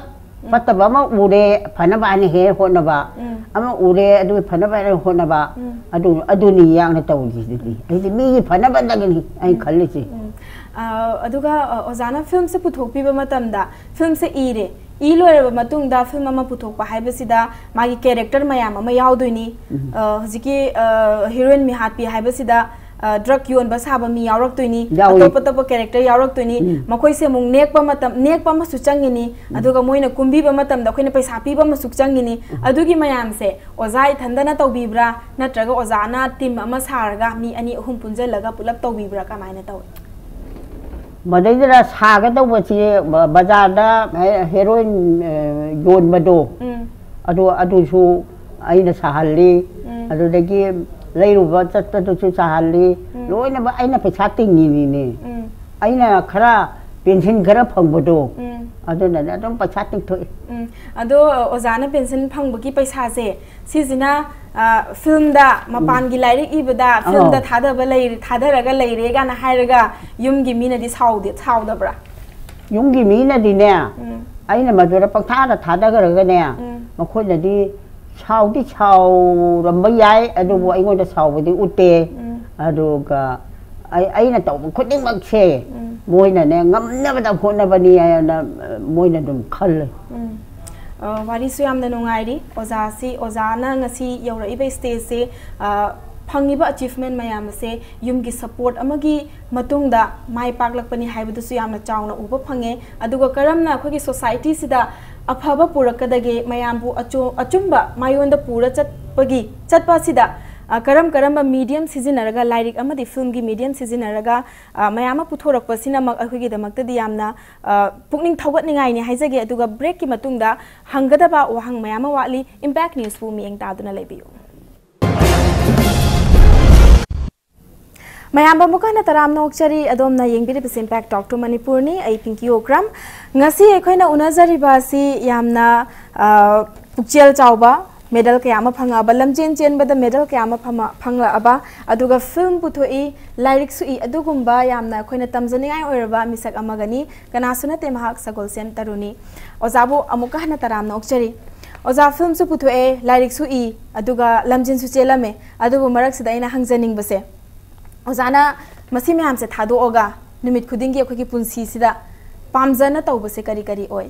ꯎꯝ꯫ ꯐꯠꯇꯕ ꯑꯃ ꯎꯔꯦ, ꯐꯅꯕ ꯍꯥꯏꯅ ꯍꯦꯛ ꯍꯣꯠꯅꯕ, ꯎꯝ꯫ ꯑꯃ ꯎꯔꯦ, ꯑꯗꯨꯒꯤ ꯐꯅꯕ ꯍꯥꯏꯅ ꯍꯣꯠꯅꯕ, ꯎꯝ꯫ ꯑꯗꯨ, ꯑꯗꯨꯅꯤ ꯌꯥꯡꯅ ꯇꯧꯔꯤꯁꯤꯗꯤ꯫ ꯑꯩꯗꯤ ꯃꯤꯒꯤ ꯐꯅꯕꯗꯒꯤꯅꯤ ꯑꯩꯅ ꯎꯝ꯫ ꯈꯜꯂꯤꯁꯤ꯫ ꯎꯝ꯫ ꯑ, ꯑꯗꯨꯒ, ꯑ, ꯑꯣꯖꯥꯅ ꯐꯤꯂꯝꯁꯦ ꯄꯨꯊꯣꯛꯄꯤꯕ ꯃꯇꯝꯗ, ꯐꯤꯂꯝꯁꯦ ꯏꯔꯦ, ꯏ ꯂꯣꯏꯔꯕ ꯃꯇꯨꯡꯗ ꯐꯤꯂꯝ ꯑꯃ ꯄꯨꯊꯣꯛꯄ ꯍꯥꯏꯕꯁꯤꯗ ꯃꯥꯒꯤ ꯀꯦꯔꯦꯛꯇꯔ ꯃꯌꯥꯝ ꯑꯃ ꯌꯥꯎꯗꯣꯏꯅꯤ꯫ ꯎꯝ꯫ ꯑ, ꯍꯧꯖꯤꯛꯀꯤ, ꯑ, ꯍꯤꯔꯣꯏꯟ ꯃꯤꯍꯥꯠꯄꯤ ꯍꯥꯏꯕꯁꯤꯗ, ꯑ, ꯗ꯭ꯔꯒ ꯌꯣꯟꯕ ꯁꯥꯕ ꯃꯤ ꯌꯥꯎꯔꯛꯇꯣꯏꯅꯤ, ꯌꯥꯎꯏ꯫ ꯑꯇꯣꯞ ꯑꯇꯣꯞꯄ ꯀꯦꯔꯦꯛꯇꯔ ꯌꯥꯎꯔꯛꯇꯣꯏꯅꯤ꯫ ꯎꯝ꯫ ꯃꯈꯣꯏꯁꯦ ꯑꯃꯨꯛ ꯅꯦꯛꯄ ꯃꯇꯝ, ꯅꯦꯛꯄ ꯑꯃꯁꯨ ꯆꯪꯉꯤꯅꯤ, ꯎꯝ꯫ ꯑꯗꯨꯒ ꯃꯣꯏꯅ ꯀꯨꯝꯕꯤꯕ ꯃꯇꯝꯗ ꯑꯩꯈꯣꯏꯅ ꯄꯩꯁꯥ ꯄꯤꯕ ꯑꯃꯁꯨ ꯆꯪꯉꯤꯅꯤ꯫ ꯎꯝ꯫ ꯑꯗꯨꯒꯤ ꯃꯌꯥꯝꯁꯦ ꯑꯣꯖꯥ ꯏꯊꯟꯗꯅ ꯇꯧꯕꯤꯕ꯭ꯔꯥ, ꯅꯠꯇ꯭ꯔꯒ ꯑꯣꯖꯥꯅ ꯇꯤꯝ ꯑꯃ ꯁꯥꯔꯒ ꯃꯤ ꯑꯅꯤ ꯑꯍꯨꯝ ꯄꯨꯟꯁꯤꯜꯂꯒ ꯄꯨꯂꯞ ꯇꯧꯕꯤꯕ꯭ꯔꯥ, ꯀꯃꯥꯏꯅ ꯇꯧꯏ? ꯃꯗꯩꯗꯨꯗ ꯁꯥꯒꯗꯧꯕꯁꯤ ꯕ-, ꯕꯖꯥꯔꯗ ꯍꯦ-, ꯍꯦꯔꯣꯏꯟ, ꯑ, ꯌꯣꯟꯕꯗꯣ, ꯎꯝ꯫ ꯑꯗꯨ, ꯑꯗꯨꯁꯨ ꯑꯩꯅ ꯁꯥꯍꯜꯂꯤ꯫ ꯎꯝ꯫ ꯑꯗꯨꯗꯒꯤ ꯂꯩꯔꯨꯕ ꯆꯠꯄꯗꯨꯁꯨ ꯁꯥꯍꯜꯂꯤ꯫ ꯎꯝ꯫ ꯂꯣꯏꯅꯃꯛ ꯑꯩꯅ ꯄꯩꯁꯥ ꯇꯤꯡꯉꯤꯅꯤꯅꯦ꯫ ꯎꯝ꯫ ꯑꯩꯅ ꯈꯔ ꯄꯦꯟꯁꯤꯟ ꯈꯔ ꯐꯪꯕꯗꯣ, ꯎꯝ꯫ ꯑꯗꯨꯅꯅꯦ ꯑꯗꯨꯝ ꯄꯩꯁꯥ ꯇꯤꯡꯊꯣꯛꯏ꯫ ꯎꯝ꯫ ꯑꯗꯣ, ꯑꯣꯖꯥꯅ ꯄꯦꯟꯁꯤꯟ ꯐꯪꯕꯒꯤ ꯄꯩꯁꯥꯁꯦ, ꯁꯤꯁꯤꯅ, ꯑ, ꯐꯤꯂꯝꯗ, ꯎꯝ꯫ ꯃꯄꯥꯟꯒꯤ ꯂꯥꯏꯔꯤꯛ ꯏꯕꯗ, ꯐꯤꯂꯝꯗ ꯑꯧ꯫ ꯊꯥꯗꯕ ꯂꯩꯔꯦ, ꯊꯥꯗꯔꯒ ꯂꯩꯔꯦ ꯀꯥꯏꯅ ꯍꯥꯏꯔꯒ ꯌꯨꯝꯒꯤ ꯃꯤꯅꯗꯤ ꯁꯥꯎꯗꯦ, ꯁꯥꯎꯗꯕ꯭ꯔꯥ? ꯌꯨꯝꯒꯤ ꯃꯤꯅꯗꯤꯅꯦ, ꯎꯝ꯫ ꯑꯩꯅ ꯃꯗꯨꯗ ꯄꯪꯊꯥꯗ ꯊꯥꯗꯈ꯭ꯔꯒꯅꯦ, ꯎꯝ꯫ ꯃꯈꯣꯏꯅꯗꯤ ꯁꯥꯎꯗꯤ ꯁꯥꯎꯔꯝꯕ ꯌꯥꯏ, ꯑꯗꯨꯕꯨ ꯎꯝ꯫ ꯑꯩꯉꯣꯟꯗ ꯁꯥꯎꯕꯗꯤ ꯎꯠꯇꯦ꯫ ꯎꯝ꯫ ꯑꯗꯨꯒ ꯑꯩ, ꯑꯩꯅ ꯇꯧꯕ ꯈꯨꯗꯤꯡꯃꯛꯁꯦ ꯎꯝ꯫ ꯃꯣꯏꯅꯅꯦ ꯉꯝꯅꯕꯗ ꯍꯣꯠꯅꯕꯅꯤ ꯍꯥꯏꯅ, ꯑ, ꯃꯣꯏꯅ ꯑꯗꯨꯝ ꯈꯜꯂꯦ꯫ ꯎꯝ꯫ ꯑ, ꯋꯥꯔꯤꯁꯨ ꯌꯥꯝꯅ ꯅꯨꯡꯉꯥꯏꯔꯤ꯫ ꯑꯣꯖꯥꯁꯤ, ꯑꯣꯖꯥꯅ ꯉꯁꯤ ꯌꯧꯔꯛꯏꯕ ꯁ꯭ꯇꯦꯖꯁꯤ, ꯑ, ꯐꯪꯉꯤꯕ ꯑꯆꯤꯚꯃꯦꯟ ꯃꯌꯥꯝ ꯑꯁꯦ ꯌꯨꯝꯒꯤ ꯁꯄꯣꯔꯠ ꯑꯃꯒꯤ ꯃꯇꯨꯡꯗ ꯃꯥꯏ ꯄꯥꯛꯂꯛꯄꯅꯤ ꯍꯥꯏꯕꯗꯨꯁꯨ ꯌꯥꯝꯅ ꯆꯥꯎꯅ ꯎꯕ ꯐꯪꯉꯦ꯫ ꯑꯗꯨꯒ ꯀꯔꯝꯅ ꯑꯩꯈꯣꯏꯒꯤ ꯁꯣꯁꯥꯏꯇꯤꯁꯤꯗ ꯑꯐꯕ ꯄꯨꯔꯛꯀꯗꯒꯦ, ꯃꯌꯥꯝꯕꯨ ꯑꯆꯨ- ꯑꯆꯨꯝꯕ ꯃꯥꯏꯌꯣꯟꯗ ꯄꯨꯔ ꯆꯠꯄꯒꯤ ꯆꯠꯄ ꯑꯁꯤꯗ, ꯑ, ꯀꯔꯝ ꯀꯔꯝꯕ ꯃꯤꯗꯤꯌꯝ ꯁꯤꯖꯤꯟꯅꯔꯒ, ꯂꯥꯏꯔꯤꯛ ꯑꯃꯗꯤ ꯐꯤꯂꯝꯒꯤ ꯃꯤꯗꯤꯌꯝ ꯁꯤꯖꯤꯟꯅꯔꯒ, ꯑ, ꯃꯌꯥꯝ ꯑꯃ ꯄꯨꯊꯣꯔꯛꯄꯁꯤꯅꯃꯛ ꯑꯩꯈꯣꯏꯒꯤꯗꯃꯛꯇꯗꯤ ꯌꯥꯝꯅ, ꯑ, ꯄꯨꯛꯅꯤꯡ ꯊꯧꯒꯠꯅꯤꯡꯉꯥꯏꯅꯤ ꯍꯥꯏꯖꯒꯦ꯫ ꯑꯗꯨꯒ ꯕ꯭ꯔꯦꯛꯀꯤ ꯃꯇꯨꯡꯗ ꯍꯪꯒꯗꯕ ꯋꯥꯍꯪ ꯃꯌꯥꯝ ꯑꯃ ꯋꯥꯠꯂꯤ꯫ ꯏꯝꯄꯦꯛ ꯅ꯭ꯌꯨꯁꯄꯨ ꯃꯤꯠꯌꯦꯡ ꯇꯥꯗꯨꯅ ꯂꯩꯕꯤꯌꯨ꯫ ꯃꯌꯥꯝꯕꯨ ꯑꯃꯨꯛꯀ ꯍꯟꯅ ꯇꯔꯥꯝꯅ ꯑꯣꯛꯆꯔꯤ꯫ ꯑꯗꯣꯝꯅ ꯌꯦꯡꯕꯤꯔꯤꯕꯁꯤ ꯏꯝꯄꯦꯛ ꯇꯣꯛ ꯇꯨ ꯃꯅꯤꯄꯨꯔꯅꯤ꯫ ꯑꯩ ꯄꯤꯡꯀꯤ ꯑꯣꯀ꯭ꯔꯝ꯫ ꯉꯁꯤ ꯑꯩꯈꯣꯏꯅ ꯎꯅꯖꯔꯤꯕ ꯑꯁꯤ ꯌꯥꯝꯅ, ꯑ, ꯄꯨꯛꯆꯦꯜ ꯆꯥꯎꯕ, ꯃꯦꯗꯜ ꯀꯌꯥ ꯑꯃ ꯐꯪꯉꯛꯑꯕ, ꯂꯝꯖꯦꯟ ꯆꯦꯟꯕꯗ ꯃꯦꯗꯜ ꯀꯌꯥ ꯑꯃ ꯐꯝꯃ- ꯐꯪꯂꯛꯑꯕ, ꯑꯗꯨꯒ ꯐꯤꯂꯝ ꯄꯨꯊꯣꯛꯏ, ꯂꯥꯏꯔꯤꯛꯁꯨ ꯏ, ꯑꯗꯨꯒꯨꯝꯕ ꯌꯥꯝꯅ ꯑꯩꯈꯣꯏꯅ ꯇꯝꯖꯅꯤꯡꯉꯥꯏ ꯑꯣꯏꯔꯕ ꯃꯤꯁꯛ ꯑꯃꯒꯅꯤ꯫ ꯀꯅꯥꯁꯨ ꯅꯠꯇꯦ, ꯃꯍꯥꯛ ꯁꯒꯣꯜꯁꯦꯝ ꯇꯔꯨꯅꯤ꯫ ꯑꯣꯖꯥꯕꯨ ꯑꯃꯨꯛꯀ ꯍꯟꯅ ꯇꯔꯥꯝꯅ ꯑꯣꯛꯆꯔꯤ꯫ ꯑꯣꯖꯥ, ꯐꯤꯂꯝꯁꯨ ꯄꯨꯊꯣꯛꯑꯦ, ꯂꯥꯏꯔꯤꯛꯁꯨ ꯏ, ꯑꯗꯨꯒ ꯂꯝꯖꯦꯟꯁꯨ ꯆꯦꯜꯂꯝꯃꯦ꯫ ꯑꯗꯨꯕꯨ ꯃꯔꯛꯁꯤꯗ ꯑꯩꯅ ꯍꯪꯖꯅꯤꯡꯕꯁꯦ, ꯑꯣꯖꯥꯅ ꯃꯁꯤ ꯃꯌꯥꯝꯁꯦ ꯊꯥꯗꯣꯛꯑꯒ ꯅꯨꯃꯤꯠ ꯈꯨꯗꯤꯡꯒꯤ ꯑꯩꯈꯣꯏꯒꯤ ꯄꯨꯟꯁꯤꯁꯤꯗ ꯄꯥꯝꯖꯅ ꯇꯧꯕꯁꯦ ꯀꯔꯤ ꯀꯔꯤ ꯑꯣꯏ?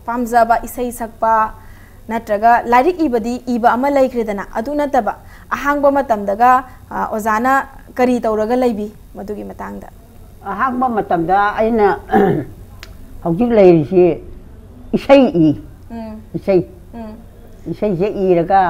ꯄꯥꯝꯖꯕ ꯏꯁꯩ ꯁꯛꯄ ꯅꯠꯇ꯭ꯔꯒ ꯂꯥꯏꯔꯤꯛ ꯏꯕꯗꯤ ꯏꯕ ꯑꯃ ꯂꯩꯈ꯭ꯔꯦꯗꯅ, ꯑꯗꯨ ꯅꯠꯇꯕ ꯑꯍꯥꯡꯕ ꯃꯇꯝꯗꯒ, ꯑ, ꯑꯣꯖꯥꯅ ꯀꯔꯤ ꯇꯧꯔꯒ ꯂꯩꯕꯤ ꯃꯗꯨꯒꯤ ꯃꯇꯥꯡꯗ? ꯑꯍꯥꯡꯕ ꯃꯇꯝꯗ ꯑꯩꯅ ꯍꯧꯖꯤꯛ ꯂꯩꯔꯤꯁꯤ ꯏꯁꯩ ꯏ꯫ ꯎꯝ꯫ ꯏꯁꯩ꯫ ꯎꯝ꯫ ꯏꯁꯩꯁꯦ ꯏꯔꯒ,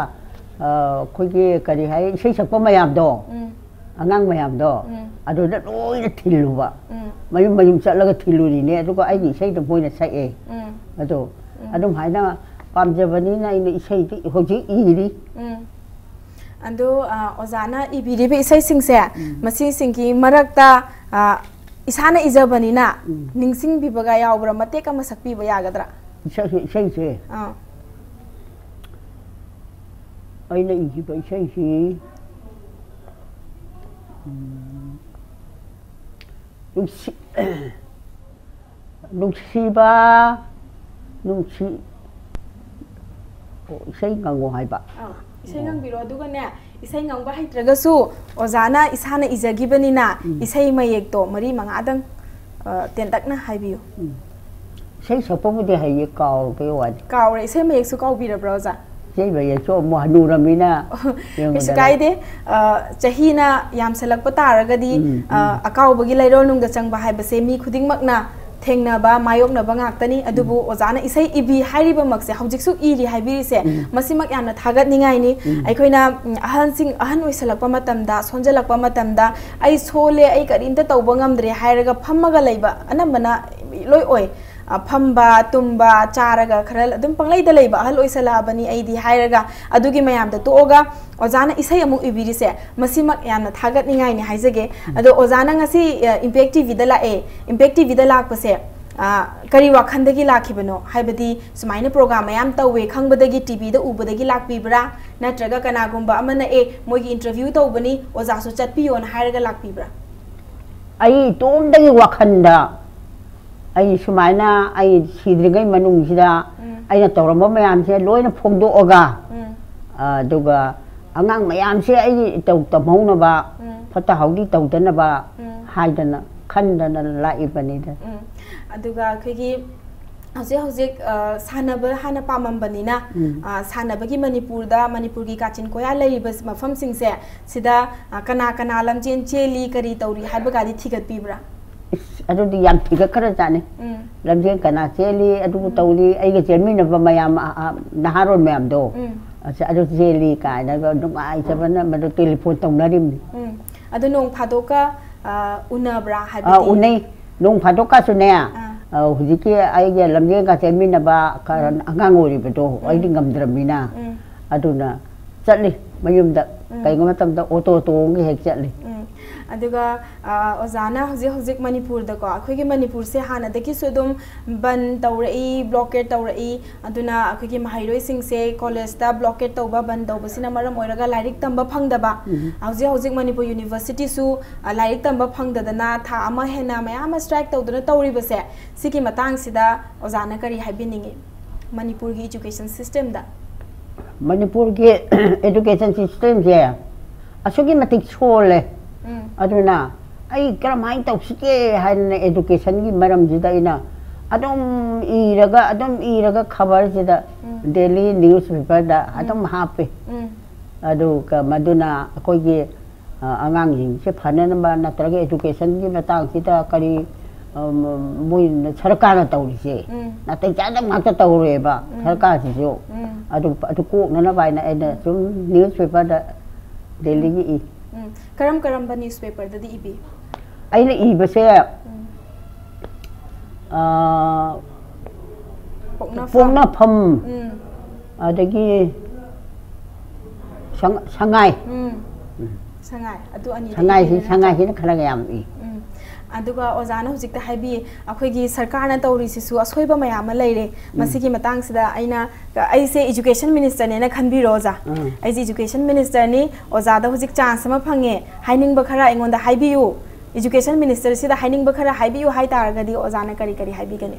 ꯑ, ꯑꯩꯈꯣꯏꯒꯤ ꯀꯔꯤ ꯍꯥꯏ, ꯏꯁꯩ ꯁꯛꯄ ꯃꯌꯥꯝꯗꯣ, ꯎꯝ꯫ ꯑꯉꯥꯡ ꯃꯌꯥꯝꯗꯣ, ꯎꯝ꯫ ꯑꯗꯨꯗ ꯂꯣꯏꯅ ꯊꯤꯜꯂꯨꯕ꯫ ꯎꯝ꯫ ꯃꯌꯨꯝ ꯃꯌꯨꯝ ꯆꯠꯂꯒ ꯊꯤꯜꯂꯨꯔꯤꯅꯦ꯫ ꯑꯗꯨꯒ ꯑꯩꯒꯤ ꯏꯁꯩꯗꯣ ꯃꯣꯏꯅ ꯁꯛꯑꯦ꯫ ꯎꯝ꯫ ꯑꯗꯣ ꯎꯝ꯫ ꯑꯗꯨꯝꯍꯥꯏꯅ ꯄꯥꯝꯖꯕꯅꯤꯅ ꯑꯩꯅ ꯏꯁꯩꯗꯤ ꯍꯧꯖꯤꯛ ꯏꯔꯤ꯫ ꯎꯝ꯫ ꯑꯗꯣ, ꯑ, ꯑꯣꯖꯥꯅ ꯏꯕꯤꯔꯤꯕ ꯏꯁꯩꯁꯤꯡꯁꯦ, ꯎꯝ꯫ ꯃꯁꯤꯁꯤꯡꯒꯤ ꯃꯔꯛꯇ, ꯑ, ꯏꯁꯥꯅ ꯏꯖꯕꯅꯤꯅ ꯎꯝ꯫ ꯅꯤꯡꯁꯤꯡꯕꯤꯕꯒ ꯌꯥꯎꯕ꯭ꯔꯥ? ꯃꯇꯦꯛ ꯑꯃ ꯁꯛꯄꯤꯕ ꯌꯥꯒꯗ꯭ꯔꯥ? ꯏꯁꯩ-, ꯏꯁꯩꯁꯦ? ꯑꯥ꯫ ꯑꯩꯅ ꯏꯈꯤꯕ ꯏꯁꯩꯁꯤ, ꯎꯝ, ꯅꯨꯡꯁꯤ-, ꯅꯨꯡꯁꯤꯕ, ꯅꯨꯡꯁꯤ-, ꯑꯣ, ꯏꯁꯩ ꯉꯪꯉꯣ ꯍꯥꯏꯕ꯫ ꯑꯥ, ꯏꯁꯩ ꯑꯣ꯫ ꯉꯪꯕꯤꯔꯣ꯫ ꯑꯗꯨꯒꯅꯦ, ꯏꯁꯩ ꯉꯪꯕ ꯍꯩꯇ꯭ꯔꯒꯁꯨ ꯑꯣꯖꯥꯅ ꯏꯁꯥꯅ ꯏꯖꯈꯤꯕꯅꯤꯅ ꯎꯝ꯫ ꯏꯁꯩ ꯃꯌꯦꯛꯇꯣ ꯃꯔꯤ ꯃꯉꯥꯗꯪ, ꯑ, ꯇꯦꯟꯇꯛꯅ ꯍꯥꯏꯕꯤꯌꯨ꯫ ꯎꯝ꯫ ꯏꯁꯩ ꯁꯛꯄꯕꯨꯗꯤ ꯍꯩꯌꯦ, ꯀꯥꯎꯔꯕꯩ ꯋꯥꯅꯤ꯫ ꯀꯥꯎꯔꯦ꯫ ꯏꯁꯩ ꯃꯌꯦꯛꯁꯨ ꯀꯥꯎꯕꯤꯔꯕ꯭ꯔꯥ, ꯑꯣꯖꯥ? ꯏꯆꯦ ꯏꯕꯦꯝꯃꯁꯨ ꯑꯃꯨꯛ ꯍꯅꯨꯔꯝꯃꯤꯅ꯫ ꯀꯩꯁꯨ ꯌꯦꯡꯉꯨꯗꯅ꯫ ꯀꯥꯏꯗꯦ꯫ ꯑ, ꯆꯍꯤꯅ ꯌꯥꯝꯁꯜꯂꯛꯄ ꯇꯥꯔꯒꯗꯤ, ꯎꯝ, ꯑ, ꯎꯝ꯫ ꯑꯀꯥꯎꯕꯒꯤ ꯂꯩꯔꯣꯜꯅꯨꯡꯗ ꯆꯪꯕ ꯍꯥꯏꯕꯁꯦ ꯃꯤ ꯈꯨꯗꯤꯡꯃꯛꯅ ꯊꯦꯡꯅꯕ, ꯃꯥꯌꯣꯛꯅꯕ ꯉꯥꯛꯇꯅꯤ꯫ ꯑꯗꯨꯕꯨ ꯎꯝ꯫ ꯑꯣꯖꯥꯅ ꯏꯁꯩ ꯏꯕꯤ ꯍꯥꯏꯔꯤꯕꯃꯛꯁꯦ, ꯍꯧꯖꯤꯛꯁꯨ ꯏꯔꯤ ꯍꯥꯏꯕꯤꯔꯤꯁꯦ, ꯎꯝ꯫ ꯃꯁꯤꯃꯛ ꯌꯥꯝꯅ ꯊꯥꯒꯠꯅꯤꯡꯉꯥꯏꯅꯤ꯫ ꯎꯝ꯫ ꯑꯩꯈꯣꯏꯅ, ꯎꯝ, ꯑꯍꯟꯁꯤꯡ, ꯑꯍꯟ ꯑꯣꯏꯁꯜꯂꯛꯄ ꯃꯇꯝꯗ, ꯁꯣꯟꯖꯜꯂꯛꯄ ꯃꯇꯝꯗ, "ꯑꯩ ꯁꯣꯜꯂꯦ, ꯑꯩ ꯀꯔꯤꯝꯇ ꯇꯧꯕ ꯉꯝꯗ꯭ꯔꯦ" ꯍꯥꯏꯔꯒ ꯐꯝꯃꯒ ꯂꯩꯕ ꯑꯅꯝꯕꯅ ꯂꯣꯏ ꯑꯣꯏ꯫ ꯑ, ꯐꯝꯕ, ꯇꯨꯝꯕ, ꯆꯥꯔꯒ ꯈꯔ ꯑꯗꯨꯝ ꯄꯪꯂꯩꯗ ꯂꯩꯕ, "ꯑꯍꯜ ꯑꯣꯏꯁꯜꯂꯛꯑꯕꯅꯤ ꯑꯩꯗꯤ" ꯍꯥꯏꯔꯒ, ꯑꯗꯨꯒꯤ ꯃꯌꯥꯝꯗ ꯇꯣꯛꯑꯒ ꯑꯣꯖꯥꯅ ꯏꯁꯩ ꯑꯃꯨꯛ ꯏꯕꯤꯔꯤꯁꯦ, ꯃꯁꯤꯃꯛ ꯌꯥꯝꯅ ꯊꯥꯒꯠꯅꯤꯡꯉꯥꯏꯅꯤ ꯍꯥꯏꯖꯒꯦ꯫ ꯑꯗꯣ ꯑꯣꯖꯥꯅ ꯉꯁꯤ, ꯑ, Impact ꯇꯤꯚꯤꯗ ꯂꯥꯛꯑꯦ꯫ Impact ꯇꯤꯚꯤꯗ ꯂꯥꯛꯄꯁꯦ, ꯑ, ꯀꯔꯤ ꯋꯥꯈꯜꯗꯒꯤ ꯂꯥꯛꯈꯤꯕꯅꯣ? ꯍꯥꯏꯕꯗꯤ ꯁꯨꯃꯥꯏꯅ ꯄ꯭ꯔꯣꯒ꯭ꯔꯥꯝ ꯃꯌꯥꯝ ꯇꯧꯋꯦ ꯈꯪꯕꯗꯒꯤ ꯇꯤꯚꯤꯗ ꯎꯕꯗꯒꯤ ꯂꯥꯛꯄꯤꯕ꯭ꯔꯥ? ꯅꯠꯇ꯭ꯔꯒ ꯀꯅꯥꯒꯨꯝꯕ ꯑꯃꯅ, "ꯑꯦ, ꯃꯣꯏꯒꯤ ꯏꯟꯇꯔꯚ꯭ꯌꯨ ꯇꯧꯕꯅꯤ, ꯑꯣꯖꯥꯁꯨ ꯆꯠꯄꯤꯌꯣꯅ" ꯍꯥꯏꯔꯒ ꯂꯥꯛꯄꯤꯕ꯭ꯔꯥ? ꯑꯩ ꯏꯇꯣꯝꯇꯒꯤ ꯋꯥꯈꯜꯗ, ꯑꯩ ꯁꯨꯃꯥꯏꯅ, ꯑꯩ ꯁꯤꯗ꯭ꯔꯤꯉꯩ ꯃꯅꯨꯡꯁꯤꯗ ꯎꯝ꯫ ꯑꯩꯅ ꯇꯧꯔꯝꯕ ꯃꯌꯥꯝꯁꯦ ꯂꯣꯏꯅ ꯐꯣꯡꯗꯣꯛꯑꯒ, ꯎꯝ꯫ ꯑꯗꯨꯒ ꯑꯉꯥꯡ ꯃꯌꯥꯝꯁꯦ ꯑꯩꯒꯤ ꯏꯇꯧ ꯇꯝꯍꯧꯅꯕ, ꯎꯝ꯫ ꯐꯠꯇ ꯍꯥꯎꯗꯤ ꯇꯧꯗꯅꯕ ꯎꯝ꯫ ꯍꯥꯏꯗꯅ, ꯈꯟꯗꯅ ꯂꯥꯛꯏꯕꯅꯤꯗ꯫ ꯎꯝ꯫ ꯑꯗꯨꯒ ꯑꯩꯈꯣꯏꯒꯤ ꯍꯧꯖꯤꯛ ꯍꯧꯖꯤꯛ, ꯑ, ꯁꯥꯟꯅꯕ ꯍꯥꯟꯅ ꯄꯥꯝꯃꯝꯕꯅꯤꯅ, ꯎꯝ꯫ ꯑ, ꯁꯥꯟꯅꯕꯒꯤ ꯃꯅꯤꯄꯨꯔꯗ, ꯃꯅꯤꯄꯨꯔꯒꯤ ꯀꯥꯆꯤꯟ ꯀꯣꯌꯥ ꯂꯩꯔꯤꯕ ꯃꯐꯝꯁꯤꯡꯁꯦ, ꯁꯤꯗ, ꯑ, ꯀꯅꯥ ꯀꯅꯥ ꯂꯝꯖꯦꯟ ꯆꯦꯜꯂꯤ, ꯀꯔꯤ ꯇꯧꯔꯤ ꯍꯥꯏꯕꯒꯗꯤ ꯊꯤꯒꯠꯄꯤꯕ꯭ꯔꯥ? ꯏꯁ, ꯑꯗꯨꯗꯤ ꯌꯥꯝ ꯊꯤꯒꯠꯈ꯭ꯔꯖꯥꯠꯅꯤ꯫ ꯎꯝ꯫ ꯂꯝꯖꯦꯟ ꯀꯅꯥ ꯆꯦꯜꯂꯤ, ꯑꯗꯨ ꯎꯝ꯫ ꯇꯧꯔꯤ, ꯑꯩꯒ ꯆꯦꯟꯃꯤꯟꯅꯕ ꯃꯌꯥꯝ, ꯑ, ꯑ, ꯅꯍꯥꯔꯣꯜ ꯃꯌꯥꯝꯗꯣ, ꯎꯝ꯫ ꯑꯁ, ꯑꯗꯨ ꯆꯦꯜꯂꯤ ꯀꯥꯏꯅꯒ ꯅꯨꯡꯉꯥꯏꯖꯕꯅ ꯃꯗꯨ ꯇꯦꯂꯤꯐꯣꯟ ꯇꯧꯅꯔꯤꯕꯅꯤ꯫ ꯎꯝ꯫ ꯑꯗꯣ ꯅꯣꯡ ꯐꯥꯗꯣꯛꯀ, ꯑ, ꯎꯅꯕ꯭ꯔꯥ? ꯑ, ꯍꯥꯏꯕꯗꯤ ꯎꯅꯩ꯫ ꯅꯣꯡ ꯐꯥꯗꯣꯛꯀꯁꯨꯅꯦ, ꯑꯥ꯫ ꯑ, ꯍꯧꯖꯤꯛꯀꯤ ꯑꯩꯒ ꯂꯝꯖꯦꯟꯒ ꯆꯦꯟꯃꯤꯟꯅꯕ ꯈꯔ ꯎꯝ꯫ ꯑꯉꯥꯡ ꯑꯣꯏꯔꯤꯕꯗꯣ, ꯎꯝ꯫ ꯑꯩꯗꯤ ꯉꯝꯗ꯭ꯔꯕꯅꯤꯅ, ꯎꯝ꯫ ꯑꯗꯨꯅ ꯆꯠꯂꯤ ꯃꯌꯨꯝꯗ꯫ ꯎꯝ꯫ ꯀꯩꯒꯨꯝꯕ ꯃꯇꯝꯗ ꯑꯣꯇꯣ ꯇꯣꯡꯉꯒ ꯍꯦꯛ ꯆꯠꯂꯤ꯫ ꯎꯝ꯫ ꯑꯗꯨꯒ, ꯑ, ꯑꯣꯖꯥꯅ ꯍꯧꯖꯤꯛ ꯍꯧꯖꯤꯛ ꯃꯅꯤꯄꯨꯔꯗꯀꯣ, ꯑꯩꯈꯣꯏꯒꯤ ꯃꯅꯤꯄꯨꯔꯁꯦ ꯍꯥꯟꯅꯗꯒꯤꯁꯨ ꯑꯗꯨꯝ ꯕꯟ ꯇꯧꯔꯛꯏ, ꯕ꯭ꯂꯣꯀꯦꯠ ꯇꯧꯔꯛꯏ, ꯑꯗꯨꯅ ꯑꯩꯈꯣꯏꯒꯤ ꯃꯍꯩꯔꯣꯏꯁꯤꯡꯁꯦ ꯀꯣꯂꯦꯖꯇ ꯕ꯭ꯂꯣꯀꯦꯠ ꯇꯧꯕ, ꯕꯟ ꯇꯧꯕꯁꯤꯅ ꯃꯔꯝ ꯑꯣꯏꯔꯒ ꯂꯥꯏꯔꯤꯛ ꯇꯝꯕ ꯐꯪꯗꯕ꯫ ꯎꯝ꯫ ꯍꯧꯖꯤꯛ ꯍꯧꯖꯤꯛ ꯃꯅꯤꯄꯨꯔ ꯌꯨꯅꯤꯚꯔꯁꯤꯇꯤꯁꯨ, ꯑ, ꯂꯥꯏꯔꯤꯛ ꯇꯝꯕ ꯐꯪꯗꯗꯅ ꯊꯥ ꯑꯃ ꯍꯦꯟꯅ ꯃꯌꯥꯝ ꯑꯃ ꯁ꯭ꯇ꯭ꯔꯥꯏꯛ ꯇꯧꯗꯨꯅ ꯇꯧꯔꯤꯕꯁꯦ, ꯁꯤꯒꯤ ꯃꯇꯥꯡꯁꯤꯗ ꯑꯣꯖꯥꯅ ꯀꯔꯤ ꯍꯥꯏꯕꯤꯅꯤꯡꯉꯤ ꯃꯅꯤꯄꯨꯔꯒꯤ ꯏꯖꯨꯀꯦꯁꯟ ꯁꯤꯁꯇꯦꯝꯗ? ꯃꯅꯤꯄꯨꯔꯒꯤ ꯏꯗꯨꯀꯦꯁꯟ ꯁꯤꯁꯇꯦꯝꯁꯦ ꯑꯁꯨꯛꯀꯤ ꯃꯇꯤꯛ ꯁꯣꯜꯂꯦ꯫ ꯎꯝ꯫ ꯑꯗꯨꯅ ꯑꯩ ꯀꯔꯝꯍꯥꯏꯅ ꯇꯧꯁꯤꯒꯦ ꯍꯥꯏꯗꯅ ꯏꯗꯨꯀꯦꯁꯟꯒꯤ ꯃꯔꯝꯁꯤꯗ ꯑꯩꯅ ꯑꯗꯨꯝ ꯏꯔꯒ ꯑꯗꯨꯝ ꯏꯔꯒ ꯈꯕꯔꯁꯤꯗ, ꯗꯦꯂꯤ ꯅ꯭ꯌꯨꯁꯄꯦꯄꯔꯗ ꯑꯗꯨꯝ ꯍꯥꯞꯄꯤ꯫ ꯎꯝ ꯑꯗꯨꯒ ꯃꯗꯨꯅ ꯑꯩꯈꯣꯏꯒꯤ ꯑ, ꯑꯉꯥꯡꯁꯤꯡꯁꯦ ꯐꯅꯅꯕ ꯅꯠꯇ꯭ꯔꯒ ꯑꯦꯖꯨꯀꯦꯁꯟꯒꯤ ꯃꯇꯥꯡꯁꯤꯗ ꯀꯔꯤ, ꯑ, ꯃꯣꯏ ꯁꯔꯀꯥꯔꯅ ꯇꯧꯔꯤꯁꯦ ꯎꯝ ꯅꯥꯇꯩ ꯆꯥꯗꯕ ꯉꯥꯛꯇ ꯇꯧꯔꯦꯕ꯫ ꯎꯝ ꯁꯔꯀꯥꯔꯁꯤꯁꯨ ꯎꯝ ꯑꯗꯨ ꯑꯗꯨ ꯀꯣꯛꯅꯅꯕ ꯍꯥꯏꯅ ꯑꯩꯅ ꯁꯨꯝ ꯅ꯭ꯌꯨꯁꯄꯦꯄꯔꯗ ꯗꯦꯂꯤꯒꯤ ꯏ꯫ ꯎꯝ ꯀꯔꯝ ꯀꯔꯝꯕ ꯅ꯭ꯌꯨꯁꯄꯦꯄꯔꯗꯗꯤ ꯏꯕꯤ? ꯑꯩꯅ ꯏꯕꯁꯦ, ꯑ, ꯄꯣꯛꯅꯐꯝ꯫ ꯄꯣꯛꯅꯐꯝ, ꯎꯝ ꯑꯗꯒꯤ ꯁꯉ- ꯁꯉꯥꯏ꯫ ꯎꯝ ꯁꯉꯥꯏ, ꯑꯗꯨ ꯑꯅꯤꯗꯤ ꯁꯉꯥꯏꯁꯤ ꯏꯕꯤꯔꯦ ꯅꯠꯇ꯭ꯔꯥ? ꯁꯉꯥꯏꯁꯤꯅ ꯈꯔ ꯌꯥꯝ ꯏ꯫ ꯎꯝ ꯑꯗꯨꯒ ꯑꯣꯖꯥꯅ ꯍꯧꯖꯤꯛꯇ ꯍꯥꯏꯕꯤ, ꯑꯩꯈꯣꯏꯒꯤ ꯁꯔꯀꯥꯔꯅ ꯇꯧꯔꯤꯁꯤꯁꯨ ꯑꯁꯣꯏꯕ ꯃꯌꯥꯝ ꯑꯃ ꯂꯩꯔꯦ꯫ ꯃꯁꯤꯒꯤ ꯃꯇꯥꯡꯁꯤꯗ ꯑꯩꯅ, ꯑꯩꯁꯦ ꯏꯖꯨꯀꯦꯁꯟ ꯃꯤꯅꯤꯁꯇꯔꯅꯦꯅ ꯈꯟꯕꯤꯔꯣ ꯑꯣꯖꯥ꯫ ꯎꯝ꯫ ꯑꯩꯁꯦ ꯏꯖꯨꯀꯦꯁꯟ ꯃꯤꯅꯤꯁꯇꯔꯅꯤ, ꯑꯣꯖꯥꯗ ꯍꯧꯖꯤꯛ ꯆꯥꯟꯁ ꯑꯃ ꯐꯪꯉꯦ, ꯍꯥꯏꯅꯤꯡꯕ ꯈꯔ ꯑꯩꯉꯣꯟꯗ ꯍꯥꯏꯕꯤꯌꯨ, ꯏꯖꯨꯀꯦꯁꯟ ꯃꯤꯅꯤꯁꯇꯔꯁꯤꯗ ꯍꯥꯏꯅꯤꯡꯕ ꯈꯔ ꯍꯥꯏꯕꯤꯌꯨ ꯍꯥꯏꯇꯥꯔꯒꯗꯤ ꯑꯣꯖꯥꯅ ꯀꯔꯤ ꯀꯔꯤ ꯍꯥꯏꯕꯤꯒꯅꯤ?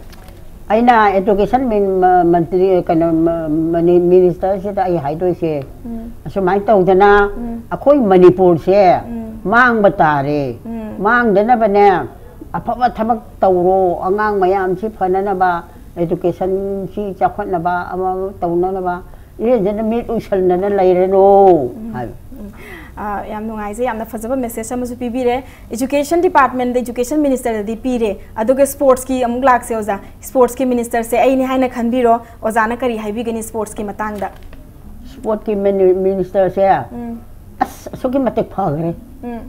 ꯑꯩꯅ ꯑꯦꯖꯨꯀꯦꯁꯟ ꯃꯤꯟ- ꯃ- ꯃꯟꯇ꯭ꯔꯤ, ꯀꯩꯅꯣ, ꯃ- ꯃꯅꯤ- ꯃꯤꯅꯤꯁꯇꯔꯁꯤꯗ ꯑꯩ ꯍꯥꯏꯗꯣꯏꯁꯦ, ꯎꯝ ꯑꯁꯨꯃꯥꯏꯅ ꯇꯧꯗꯅ ꯎꯝ ꯑꯩꯈꯣꯏ ꯃꯅꯤꯄꯨꯔꯁꯦ ꯎꯝ ꯃꯥꯡꯕ ꯇꯥꯔꯦ꯫ ꯎꯝ ꯃꯥꯡꯗꯅꯕꯅꯦ, ꯑꯐꯕ ꯊꯕꯛ ꯇꯧꯔꯣ, ꯑꯉꯥꯡ ꯃꯌꯥꯝꯁꯤ ꯐꯅꯅꯕ, ꯑꯦꯖꯨꯀꯦꯁꯟꯁꯤ ꯆꯥꯎꯈꯠꯅꯕ, ꯑꯃ ꯑꯃ ꯇꯧꯅꯅꯕ ꯏꯔꯦꯟꯖꯅ ꯃꯤꯠ ꯎꯏꯁꯟꯗꯅ ꯂꯩꯔꯅꯨ ꯍꯥꯏꯕ꯫ ꯎꯝ꯫ ꯑ, ꯌꯥꯝ ꯅꯨꯡꯉꯥꯏꯖꯩ, ꯌꯥꯝꯅ ꯐꯖꯕ ꯃꯦꯁꯦꯖ ꯑꯃꯁꯨ ꯄꯤꯕꯤꯔꯦ꯫ ꯏꯖꯨꯀꯦꯁꯟ ꯗꯤꯄꯥꯔꯠꯃꯦꯟꯗ, ꯏꯖꯨꯀꯦꯁꯟ ꯃꯤꯅꯤꯁꯇꯔꯗꯗꯤ ꯄꯤꯔꯦ, ꯑꯗꯨꯒ ꯁ꯭ꯄꯣꯔꯠꯁꯀꯤ ꯑꯃꯨꯛ ꯂꯥꯛꯁꯦ ꯑꯣꯖꯥ꯫ ꯁ꯭ꯄꯣꯔꯠꯁꯀꯤ ꯃꯤꯅꯤꯁꯇꯔꯁꯦ ꯑꯩꯅꯤ ꯍꯥꯏꯅ ꯈꯟꯕꯤꯔꯣ, ꯑꯣꯖꯥꯅ ꯀꯔꯤ ꯍꯥꯏꯕꯤꯒꯅꯤ ꯁ꯭ꯄꯣꯔꯠꯁꯀꯤ ꯃꯇꯥꯡꯗ? ꯁ꯭ꯄꯣꯔꯠꯀꯤ ꯃꯤꯅꯤ- ꯃꯤꯅꯤꯁꯇꯔꯁꯦ ꯎꯝ ꯑꯁ ꯑꯁꯨꯛꯀꯤ ꯃꯇꯤꯛ ꯐꯈ꯭ꯔꯦ꯫ ꯎꯝ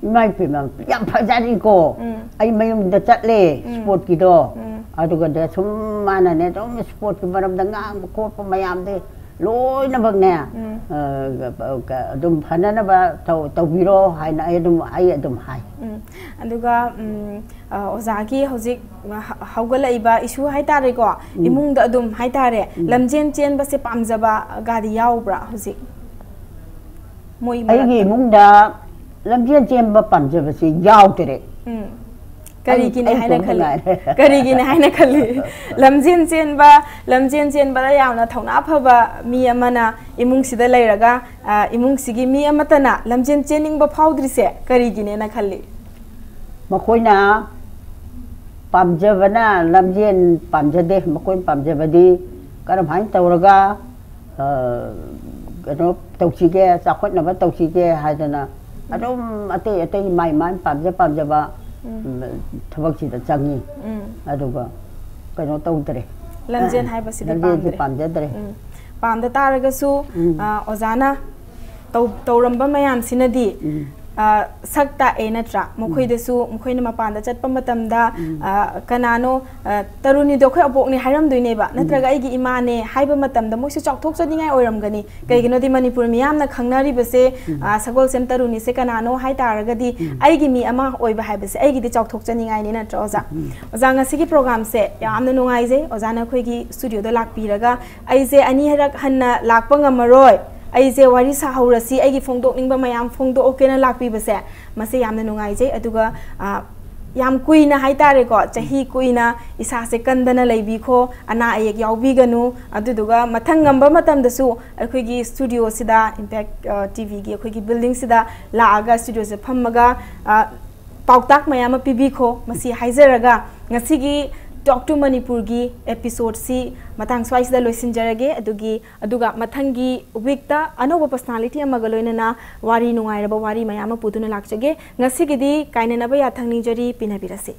ꯏꯃꯥ ꯏꯄꯦꯝꯃ, ꯌꯥꯝ ꯐꯖꯔꯤꯀꯣ꯫ ꯎꯝ ꯑꯩ ꯃꯌꯨꯝꯗ ꯆꯠꯂꯦ ꯎꯝ ꯁ꯭ꯄꯣꯔꯠꯀꯤꯗꯣ꯫ ꯎꯝ ꯑꯗꯨꯒꯗꯤ ꯁꯨꯝ ꯃꯥꯅꯅꯦ ꯑꯗꯨꯝ ꯁ꯭ꯄꯣꯔꯠꯀꯤ ꯃꯔꯝꯗ ꯉꯥꯡꯕ ꯈꯣꯠꯄ ꯃꯌꯥꯝꯗꯤ ꯂꯣꯏꯅꯃꯛꯅꯦ, ꯎꯝ ꯑ, ꯑꯗꯨꯝ ꯐꯅꯅꯕ ꯇꯧ- ꯇꯧꯕꯤꯔꯣ ꯍꯥꯏꯅ ꯑꯩ ꯑꯗꯨꯝ, ꯑꯩ ꯑꯗꯨꯝ ꯍꯥꯏ꯫ ꯎꯝ꯫ ꯑꯗꯨꯒ, ꯎꯝ, ꯑ, ꯑꯣꯖꯥꯒꯤ ꯍꯧꯖꯤꯛ ꯍ- ꯍꯧꯒꯠꯂꯛꯏꯕ ꯏꯁꯨ ꯍꯥꯏꯇꯥꯔꯦꯀꯣ, ꯎꯝ ꯏꯃꯨꯡꯗ ꯑꯗꯨꯝ ꯍꯥꯏꯇꯥꯔꯦ, ꯎꯝ꯫ ꯂꯝꯖꯦꯟ ꯆꯦꯟꯕꯁꯦ ꯄꯥꯝꯖꯕ ꯒꯥꯗꯤ ꯌꯥꯎꯕ꯭ꯔꯥ ꯍꯧꯖꯤꯛ? ꯃꯣꯏ ꯑꯩꯒꯤ ꯃꯔꯛꯇ? ꯏꯃꯨꯡꯗ ꯂꯝꯖꯦꯟ ꯆꯦꯟꯕ ꯄꯥꯝꯖꯕꯁꯤ ꯌꯥꯎꯗꯔꯦ꯫ ꯎꯝ꯫ ꯀꯔꯤꯒꯤꯅꯦ ꯑꯩ ꯍꯥꯏꯅ ꯏꯇꯣꯝꯇ ꯈꯜꯂꯤ? ꯉꯥꯏꯔꯦ꯫ ꯀꯔꯤꯒꯤꯅꯦ ꯍꯥꯏꯅ ꯈꯜꯂꯤ? ꯂꯝꯖꯦꯟ ꯆꯦꯟꯕ, ꯂꯝꯖꯦꯟ ꯆꯦꯟꯕꯗ ꯌꯥꯝꯅ ꯊꯧꯅꯥ ꯐꯕ ꯃꯤ ꯑꯃꯅ ꯏꯃꯨꯡꯁꯤꯗ ꯂꯩꯔꯒ, ꯑ, ꯏꯃꯨꯡꯁꯤꯒꯤ ꯃꯤ ꯑꯃꯠꯇꯅ ꯂꯝꯖꯦꯟ ꯆꯦꯟꯅꯤꯡꯕ ꯐꯥꯎꯗ꯭ꯔꯤꯁꯦ ꯀꯔꯤꯒꯤꯅꯦꯅ ꯈꯜꯂꯤ? ꯃꯈꯣꯏꯅ ꯄꯥꯝꯖꯕꯅ ꯂꯝꯖꯦꯟ ꯄꯥꯝꯖꯗꯦ꯫ ꯃꯈꯣꯏꯅ ꯄꯥꯝꯖꯕꯗꯤ ꯀꯔꯝꯍꯥꯏꯅ ꯇꯧꯔꯒ, ꯑ, ꯀꯩꯅꯣ ꯇꯧꯁꯤꯒꯦ, ꯆꯥꯎꯈꯠꯅꯕ ꯇꯧꯁꯤꯒꯦ ꯍꯥꯏꯗꯅ ꯑꯗꯨꯝ ꯑꯇꯩ ꯑꯇꯩ ꯃꯥꯏ ꯃꯥꯏ ꯄꯥꯝꯖ ꯄꯥꯝꯖꯕ, ꯎꯝ, ꯊꯕꯛꯁꯤꯗ ꯆꯪꯉꯤ꯫ ꯎꯝ꯫ ꯑꯗꯨꯒ ꯀꯩꯅꯣ ꯇꯧꯗ꯭ꯔꯦ꯫ ꯂꯝꯖꯦꯟ ꯍꯥꯏꯕꯁꯤꯗꯤ ꯂꯝꯖꯦꯟꯁꯤ ꯄꯥꯝꯗ꯭ꯔꯦ꯫ ꯄꯥꯝꯖꯗ꯭ꯔꯦ꯫ ꯎꯝ꯫ ꯄꯥꯝꯗ ꯇꯥꯔꯒꯁꯨ, ꯎꯝ꯫ ꯑ, ꯑꯣꯖꯥꯅ ꯇꯧ-, ꯇꯧꯔꯝꯕ ꯃꯌꯥꯝꯁꯤꯅꯗꯤ, ꯎꯝ꯫ ꯑ, ꯁꯛ ꯇꯥꯛꯑꯦ ꯅꯠꯇ꯭ꯔꯥ? ꯎꯝ꯫ ꯃꯈꯣꯏꯗꯁꯨ, ꯃꯈꯣꯏꯅ ꯃꯄꯥꯟꯗ ꯆꯠꯄ ꯃꯇꯝꯗ, ꯎꯝ꯫ ꯑ, ꯀꯅꯥꯅꯣ, ꯑ, "ꯇꯔꯨꯅꯤꯗꯣ ꯑꯩꯈꯣꯏ ꯑꯕꯣꯛꯅꯦ" ꯍꯥꯏꯔꯝꯗꯣꯏꯅꯦꯕ, ꯎꯝ꯫ ꯅꯠꯇ꯭ꯔꯒ "ꯑꯩꯒꯤ ꯏꯃꯥꯅꯦ" ꯍꯥꯏꯕ ꯃꯇꯝꯗ ꯃꯣꯏꯁꯨ ꯆꯥꯎꯊꯣꯛꯆꯅꯤꯡꯉꯥꯏ ꯑꯣꯏꯔꯝꯒꯅꯤ꯫ ꯎꯝ꯫ ꯀꯩꯒꯤꯅꯣꯗꯤ ꯃꯅꯤꯄꯨꯔ ꯃꯤꯌꯥꯝꯅ ꯈꯪꯅꯔꯤꯕꯁꯦ, ꯎꯝ꯫ ꯑ, ꯁꯒꯣꯜꯁꯦꯝ ꯇꯔꯨꯅꯤꯁꯦ ꯀꯅꯥꯅꯣ ꯍꯥꯏ ꯇꯥꯔꯒꯗꯤ, ꯎꯝ꯫ ꯑꯩꯒꯤ ꯃꯤ ꯑꯃ ꯑꯣꯏꯕ ꯍꯥꯏꯕꯁꯦ ꯑꯩꯒꯤꯗꯤ ꯆꯥꯎꯊꯣꯛꯆꯅꯤꯡꯉꯥꯏꯅꯤ, ꯅꯠꯇ꯭ꯔꯥ, ꯑꯣꯖꯥ? ꯎꯝ꯫ ꯑꯣꯖꯥ, ꯉꯁꯤꯒꯤ ꯄ꯭ꯔꯣꯒ꯭ꯔꯥꯝꯁꯦ ꯌꯥꯝꯅ ꯅꯨꯡꯉꯥꯏꯖꯩ꯫ ꯑꯣꯖꯥꯅ ꯑꯩꯈꯣꯏꯒꯤ ꯁ꯭ꯇꯨꯗꯤꯑꯣꯗ ꯂꯥꯛꯄꯤꯔꯒ "ꯑꯩꯁꯦ ꯑꯅꯤꯔꯛ ꯍꯟꯅ ꯂꯥꯛꯄ ꯉꯝꯃꯔꯣꯏ, ꯑꯩꯁꯦ ꯋꯥꯔꯤ ꯁꯥꯍꯧꯔꯁꯤ, ꯑꯩꯒꯤ ꯐꯣꯡꯗꯣꯛꯅꯤꯡꯕ ꯃꯌꯥꯝ ꯐꯣꯡꯗꯣꯛꯑꯣꯀꯦꯅ" ꯂꯥꯛꯄꯤꯕꯁꯦ, ꯃꯁꯤ ꯌꯥꯝꯅ ꯅꯨꯡꯉꯥꯏꯖꯩ꯫ ꯑꯗꯨꯒ, ꯑ, ꯌꯥꯝ ꯀꯨꯏꯅ ꯍꯥꯏꯇꯥꯔꯦꯀꯣ, ꯆꯍꯤ ꯀꯨꯏꯅ ꯏꯁꯥꯁꯦ ꯀꯟꯗꯅ ꯂꯩꯕꯤꯈꯣ, ꯑꯅꯥ ꯑꯌꯦꯛ ꯌꯥꯎꯕꯤꯒꯅꯨ꯫ ꯑꯗꯨꯗꯨꯒ ꯃꯊꯪ ꯉꯝꯕ ꯃꯇꯝꯗꯁꯨ ꯑꯩꯈꯣꯏꯒꯤ ꯁ꯭ꯇꯨꯗꯤꯑꯣꯁꯤꯗ, ꯏꯝꯄꯦꯛ, ꯑ, ꯇꯤ ꯚꯤꯒꯤ ꯑꯩꯈꯣꯏꯒꯤ ꯕꯤꯜꯗꯤꯡꯁꯤꯗ ꯂꯥꯛꯑꯒ ꯁ꯭ꯇꯨꯗꯤꯑꯣꯁꯤꯗ ꯐꯝꯃꯒ, ꯑ, ꯄꯥꯎꯇꯥꯛ ꯃꯌꯥꯝ ꯑꯃ ꯄꯤꯕꯤꯈꯣ꯫ ꯃꯁꯤ ꯍꯥꯏꯖꯔꯒ ꯉꯁꯤꯒꯤ Talk to Manipurꯒꯤ episodeꯁꯤ ꯃꯇꯥꯡ ꯁ꯭ꯋꯥꯏꯁꯤꯗ ꯂꯣꯏꯁꯤꯟꯖꯔꯒꯦ꯫ ꯑꯗꯨꯒꯤ, ꯑꯗꯨꯒ ꯃꯊꯪꯒꯤ weekꯇ ꯑꯅꯧꯕ personality ꯑꯃꯒ ꯂꯣꯏꯅꯅ ꯋꯥꯔꯤ, ꯅꯨꯡꯉꯥꯏꯔꯕ ꯋꯥꯔꯤ ꯃꯌꯥꯝ ꯑꯃ ꯄꯨꯗꯨꯅ ꯂꯥꯛꯆꯒꯦ꯫ ꯉꯁꯤꯒꯤꯗꯤ ꯀꯥꯏꯅꯅꯕ ꯌꯥꯊꯪ ꯅꯤꯖꯔꯤ, ꯄꯤꯅꯕꯤꯔꯁꯤ꯫